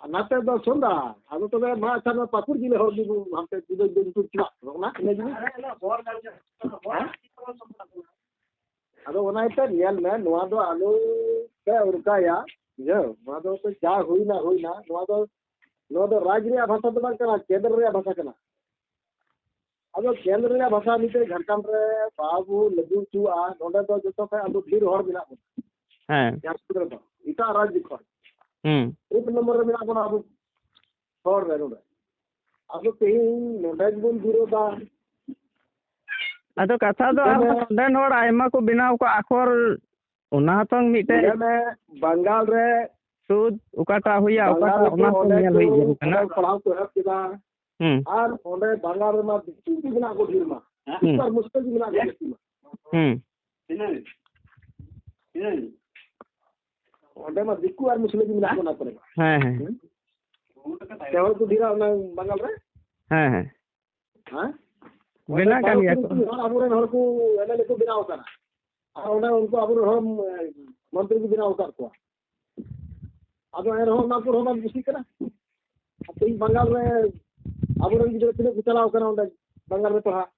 ᱟᱨ ᱱᱟᱛᱮ ᱫᱚ ᱥᱚᱸᱫᱷᱟ᱾ ᱟᱫᱚ ᱛᱚᱵᱮ ᱢᱟ ᱟᱪᱪᱷᱟ, ᱱᱚᱣᱟ ᱯᱟᱹᱠᱩᱲ ᱡᱤᱞᱟᱹ ᱦᱚᱲ ᱜᱮᱵᱚ ᱦᱟᱱᱛᱮ ᱡᱩᱫᱟᱹ ᱡᱩᱫᱟᱹ ᱧᱩᱛᱩᱢ ᱪᱮᱫᱟᱜ? ᱚᱱᱟ ᱤᱱᱟᱹ ᱡᱤᱱᱤᱥ᱾ ᱦᱮᱸ? ᱟᱫᱚ ᱚᱱᱟ ᱤᱭᱟᱹᱛᱮ ᱧᱮᱞ ᱢᱮ, ᱱᱚᱣᱟ ᱫᱚ ᱟᱞᱚ ᱯᱮ ᱚᱱᱠᱟᱭᱟ, ᱵᱩᱡᱷᱟᱹᱣ? ᱱᱚᱣᱟ ᱫᱚ ᱡᱟ ᱦᱩᱭᱱᱟ, ᱦᱩᱭᱱᱟ᱾ ᱱᱚᱣᱟ ᱫᱚ, ᱱᱚᱣᱟ ᱫᱚ ᱨᱟᱡᱽ ᱨᱮᱭᱟᱜ ᱵᱷᱟᱥᱟ ᱫᱚ ᱵᱟᱝ ᱠᱟᱱᱟ, ᱠᱮᱱᱫᱨᱚ ᱨᱮᱭᱟᱜ ᱵᱷᱟᱥᱟ ᱠᱟᱱᱟ᱾ ᱟᱫᱚ ᱠᱮᱱᱫᱨᱚ ᱨᱮᱭᱟᱜ ᱵᱷᱟᱥᱟ ᱱᱤᱛᱚᱜ ᱡᱷᱟᱲᱠᱷᱚᱸᱰ ᱨᱮ ᱵᱟᱵᱚ ᱞᱟᱹᱜᱩ ᱦᱚᱪᱚᱣᱟᱜᱼᱟ, ᱱᱚᱸᱰᱮ ᱫᱚ ᱡᱚᱛᱚ ᱠᱷᱚᱱ ᱟᱵᱚ ᱰᱷᱮᱨ ᱦᱚᱲ ᱢᱮᱱᱟᱜ ᱵᱚᱱᱟ᱾ ᱦᱮᱸ᱾ ᱡᱷᱟᱲᱠᱷᱚᱸᱰ ᱨᱮᱫᱚ ᱮᱴᱟᱜ ᱨᱟᱡᱽ ᱠᱷᱚᱱ ᱦᱩᱸ᱾ ᱮᱠ ᱱᱚᱢᱵᱚᱨ ᱨᱮ ᱢᱮᱱᱟᱜ ᱵᱚᱱᱟ ᱟᱵᱚ ᱦᱚᱲ ᱨᱮ ᱱᱚᱸᱰᱮ᱾ ᱟᱫᱚ ᱛᱮᱦᱮᱧ ᱱᱚᱸᱰᱮ ᱜᱮᱵᱚᱱ ᱵᱤᱨᱳᱫᱟ᱾ ᱟᱫᱚ ᱠᱟᱛᱷᱟ ᱫᱚ ᱟᱨ ᱱᱚᱸᱰᱮ ᱱᱚᱰᱮᱱ ᱦᱚᱲ ᱟᱭᱢᱟ ᱠᱚ ᱵᱮᱱᱟᱣ ᱠᱚᱣᱟ ᱟᱠᱷᱚᱨ, ᱚᱱᱟ ᱦᱚᱸᱛᱚ ᱢᱤᱫᱴᱮᱡ ᱧᱮᱞ ᱢᱮ, ᱵᱟᱝᱜᱟᱞ ᱨᱮ, ᱥᱩᱫ ᱚᱠᱟᱴᱟᱜ ᱦᱩᱭᱟ, ᱵᱟᱝᱜᱟᱞ ᱚᱠᱟᱴᱟᱜ, ᱨᱮᱠᱚ ᱚᱱᱟ ᱠᱚ ᱚᱸᱰᱮ ᱧᱮᱞ ᱠᱚ, ᱦᱩᱭᱩᱜ ᱡᱟᱹᱨᱩᱲ ᱠᱟᱱᱟ᱾ ᱚᱸᱰᱮ ᱯᱟᱲᱦᱟᱣ ᱠᱚ ᱮᱦᱚᱵ ᱠᱮᱫᱟ᱾ ᱦᱩᱸ᱾ ᱟᱨ ᱚᱸᱰᱮ ᱵᱟᱝᱜᱟᱞ ᱨᱮᱢᱟ ᱫᱤᱠᱩ ᱜᱮ ᱢᱮᱱᱟᱜ ᱠᱚ ᱰᱷᱮᱨ ᱢᱟ᱾ ᱦᱩᱸ᱾ ᱟᱨ ᱢᱩᱥᱞᱟᱹ ᱜᱮ ᱢᱮᱱᱟᱜ ᱠᱚ ᱡᱟᱹᱥᱛᱤ ᱢᱟ᱾ ᱦᱩᱸ᱾ ᱚᱸᱰᱮ ᱢᱟ ᱫᱤᱠᱩ ᱟᱨ ᱢᱩᱥᱞᱟᱹ ᱜᱮ ᱢᱮᱱᱟᱜ ᱠᱚ ᱚᱱᱟ ᱠᱚᱨᱮ ᱢᱟ᱾ ᱦᱮᱸ, ᱦᱮᱸ᱾ ᱦᱩᱸ? ᱥᱮ ᱦᱚᱲ ᱠᱚ ᱰᱷᱮᱨᱟ ᱚᱱᱟ ᱵᱟᱝᱜᱟᱞ ᱨᱮ? ᱦᱮᱸ, ᱦᱮᱸ᱾ ᱦᱮᱸ? ᱵᱮᱱᱟᱜ ᱠᱟᱱ ᱜᱮᱭᱟ ᱠᱚ᱾ ᱦᱚᱲ, ᱟᱵᱚᱨᱮᱱ ᱦᱚᱲ ᱠᱚ ᱮᱢ ᱮᱞ ᱮ ᱠᱚ ᱵᱮᱱᱟᱣ ᱟᱠᱟᱱᱟ, ᱟᱨ ᱚᱸᱰᱮ ᱩᱱᱠᱩ ᱟᱵᱚᱨᱮᱱ ᱦᱚᱲ ᱢᱚᱱᱛᱨᱤ ᱠᱚ ᱵᱮᱱᱟᱣ ᱟᱠᱟᱫ ᱠᱚᱣᱟ᱾ ᱟᱫᱚ ᱮᱱᱨᱮᱦᱚᱸ ᱚᱱᱟ ᱠᱚᱨᱮ ᱦᱚᱸ ᱵᱟᱝ ᱠᱩᱥᱤᱜ ᱠᱟᱱᱟ᱾ ᱟᱨ ᱛᱮᱦᱮᱧ ᱵᱟᱝᱜᱟᱞ ᱨᱮ ᱟᱵᱚᱨᱮᱱ ᱜᱤᱫᱽᱨᱟᱹ ᱛᱤᱱᱟᱹᱜ ᱠᱚ ᱪᱟᱞᱟᱣ ᱠᱟᱱᱟ ᱚᱸᱰᱮ ᱵᱟᱝᱜᱟᱞ ᱨᱮ ᱯᱟᱲᱦᱟᱜ,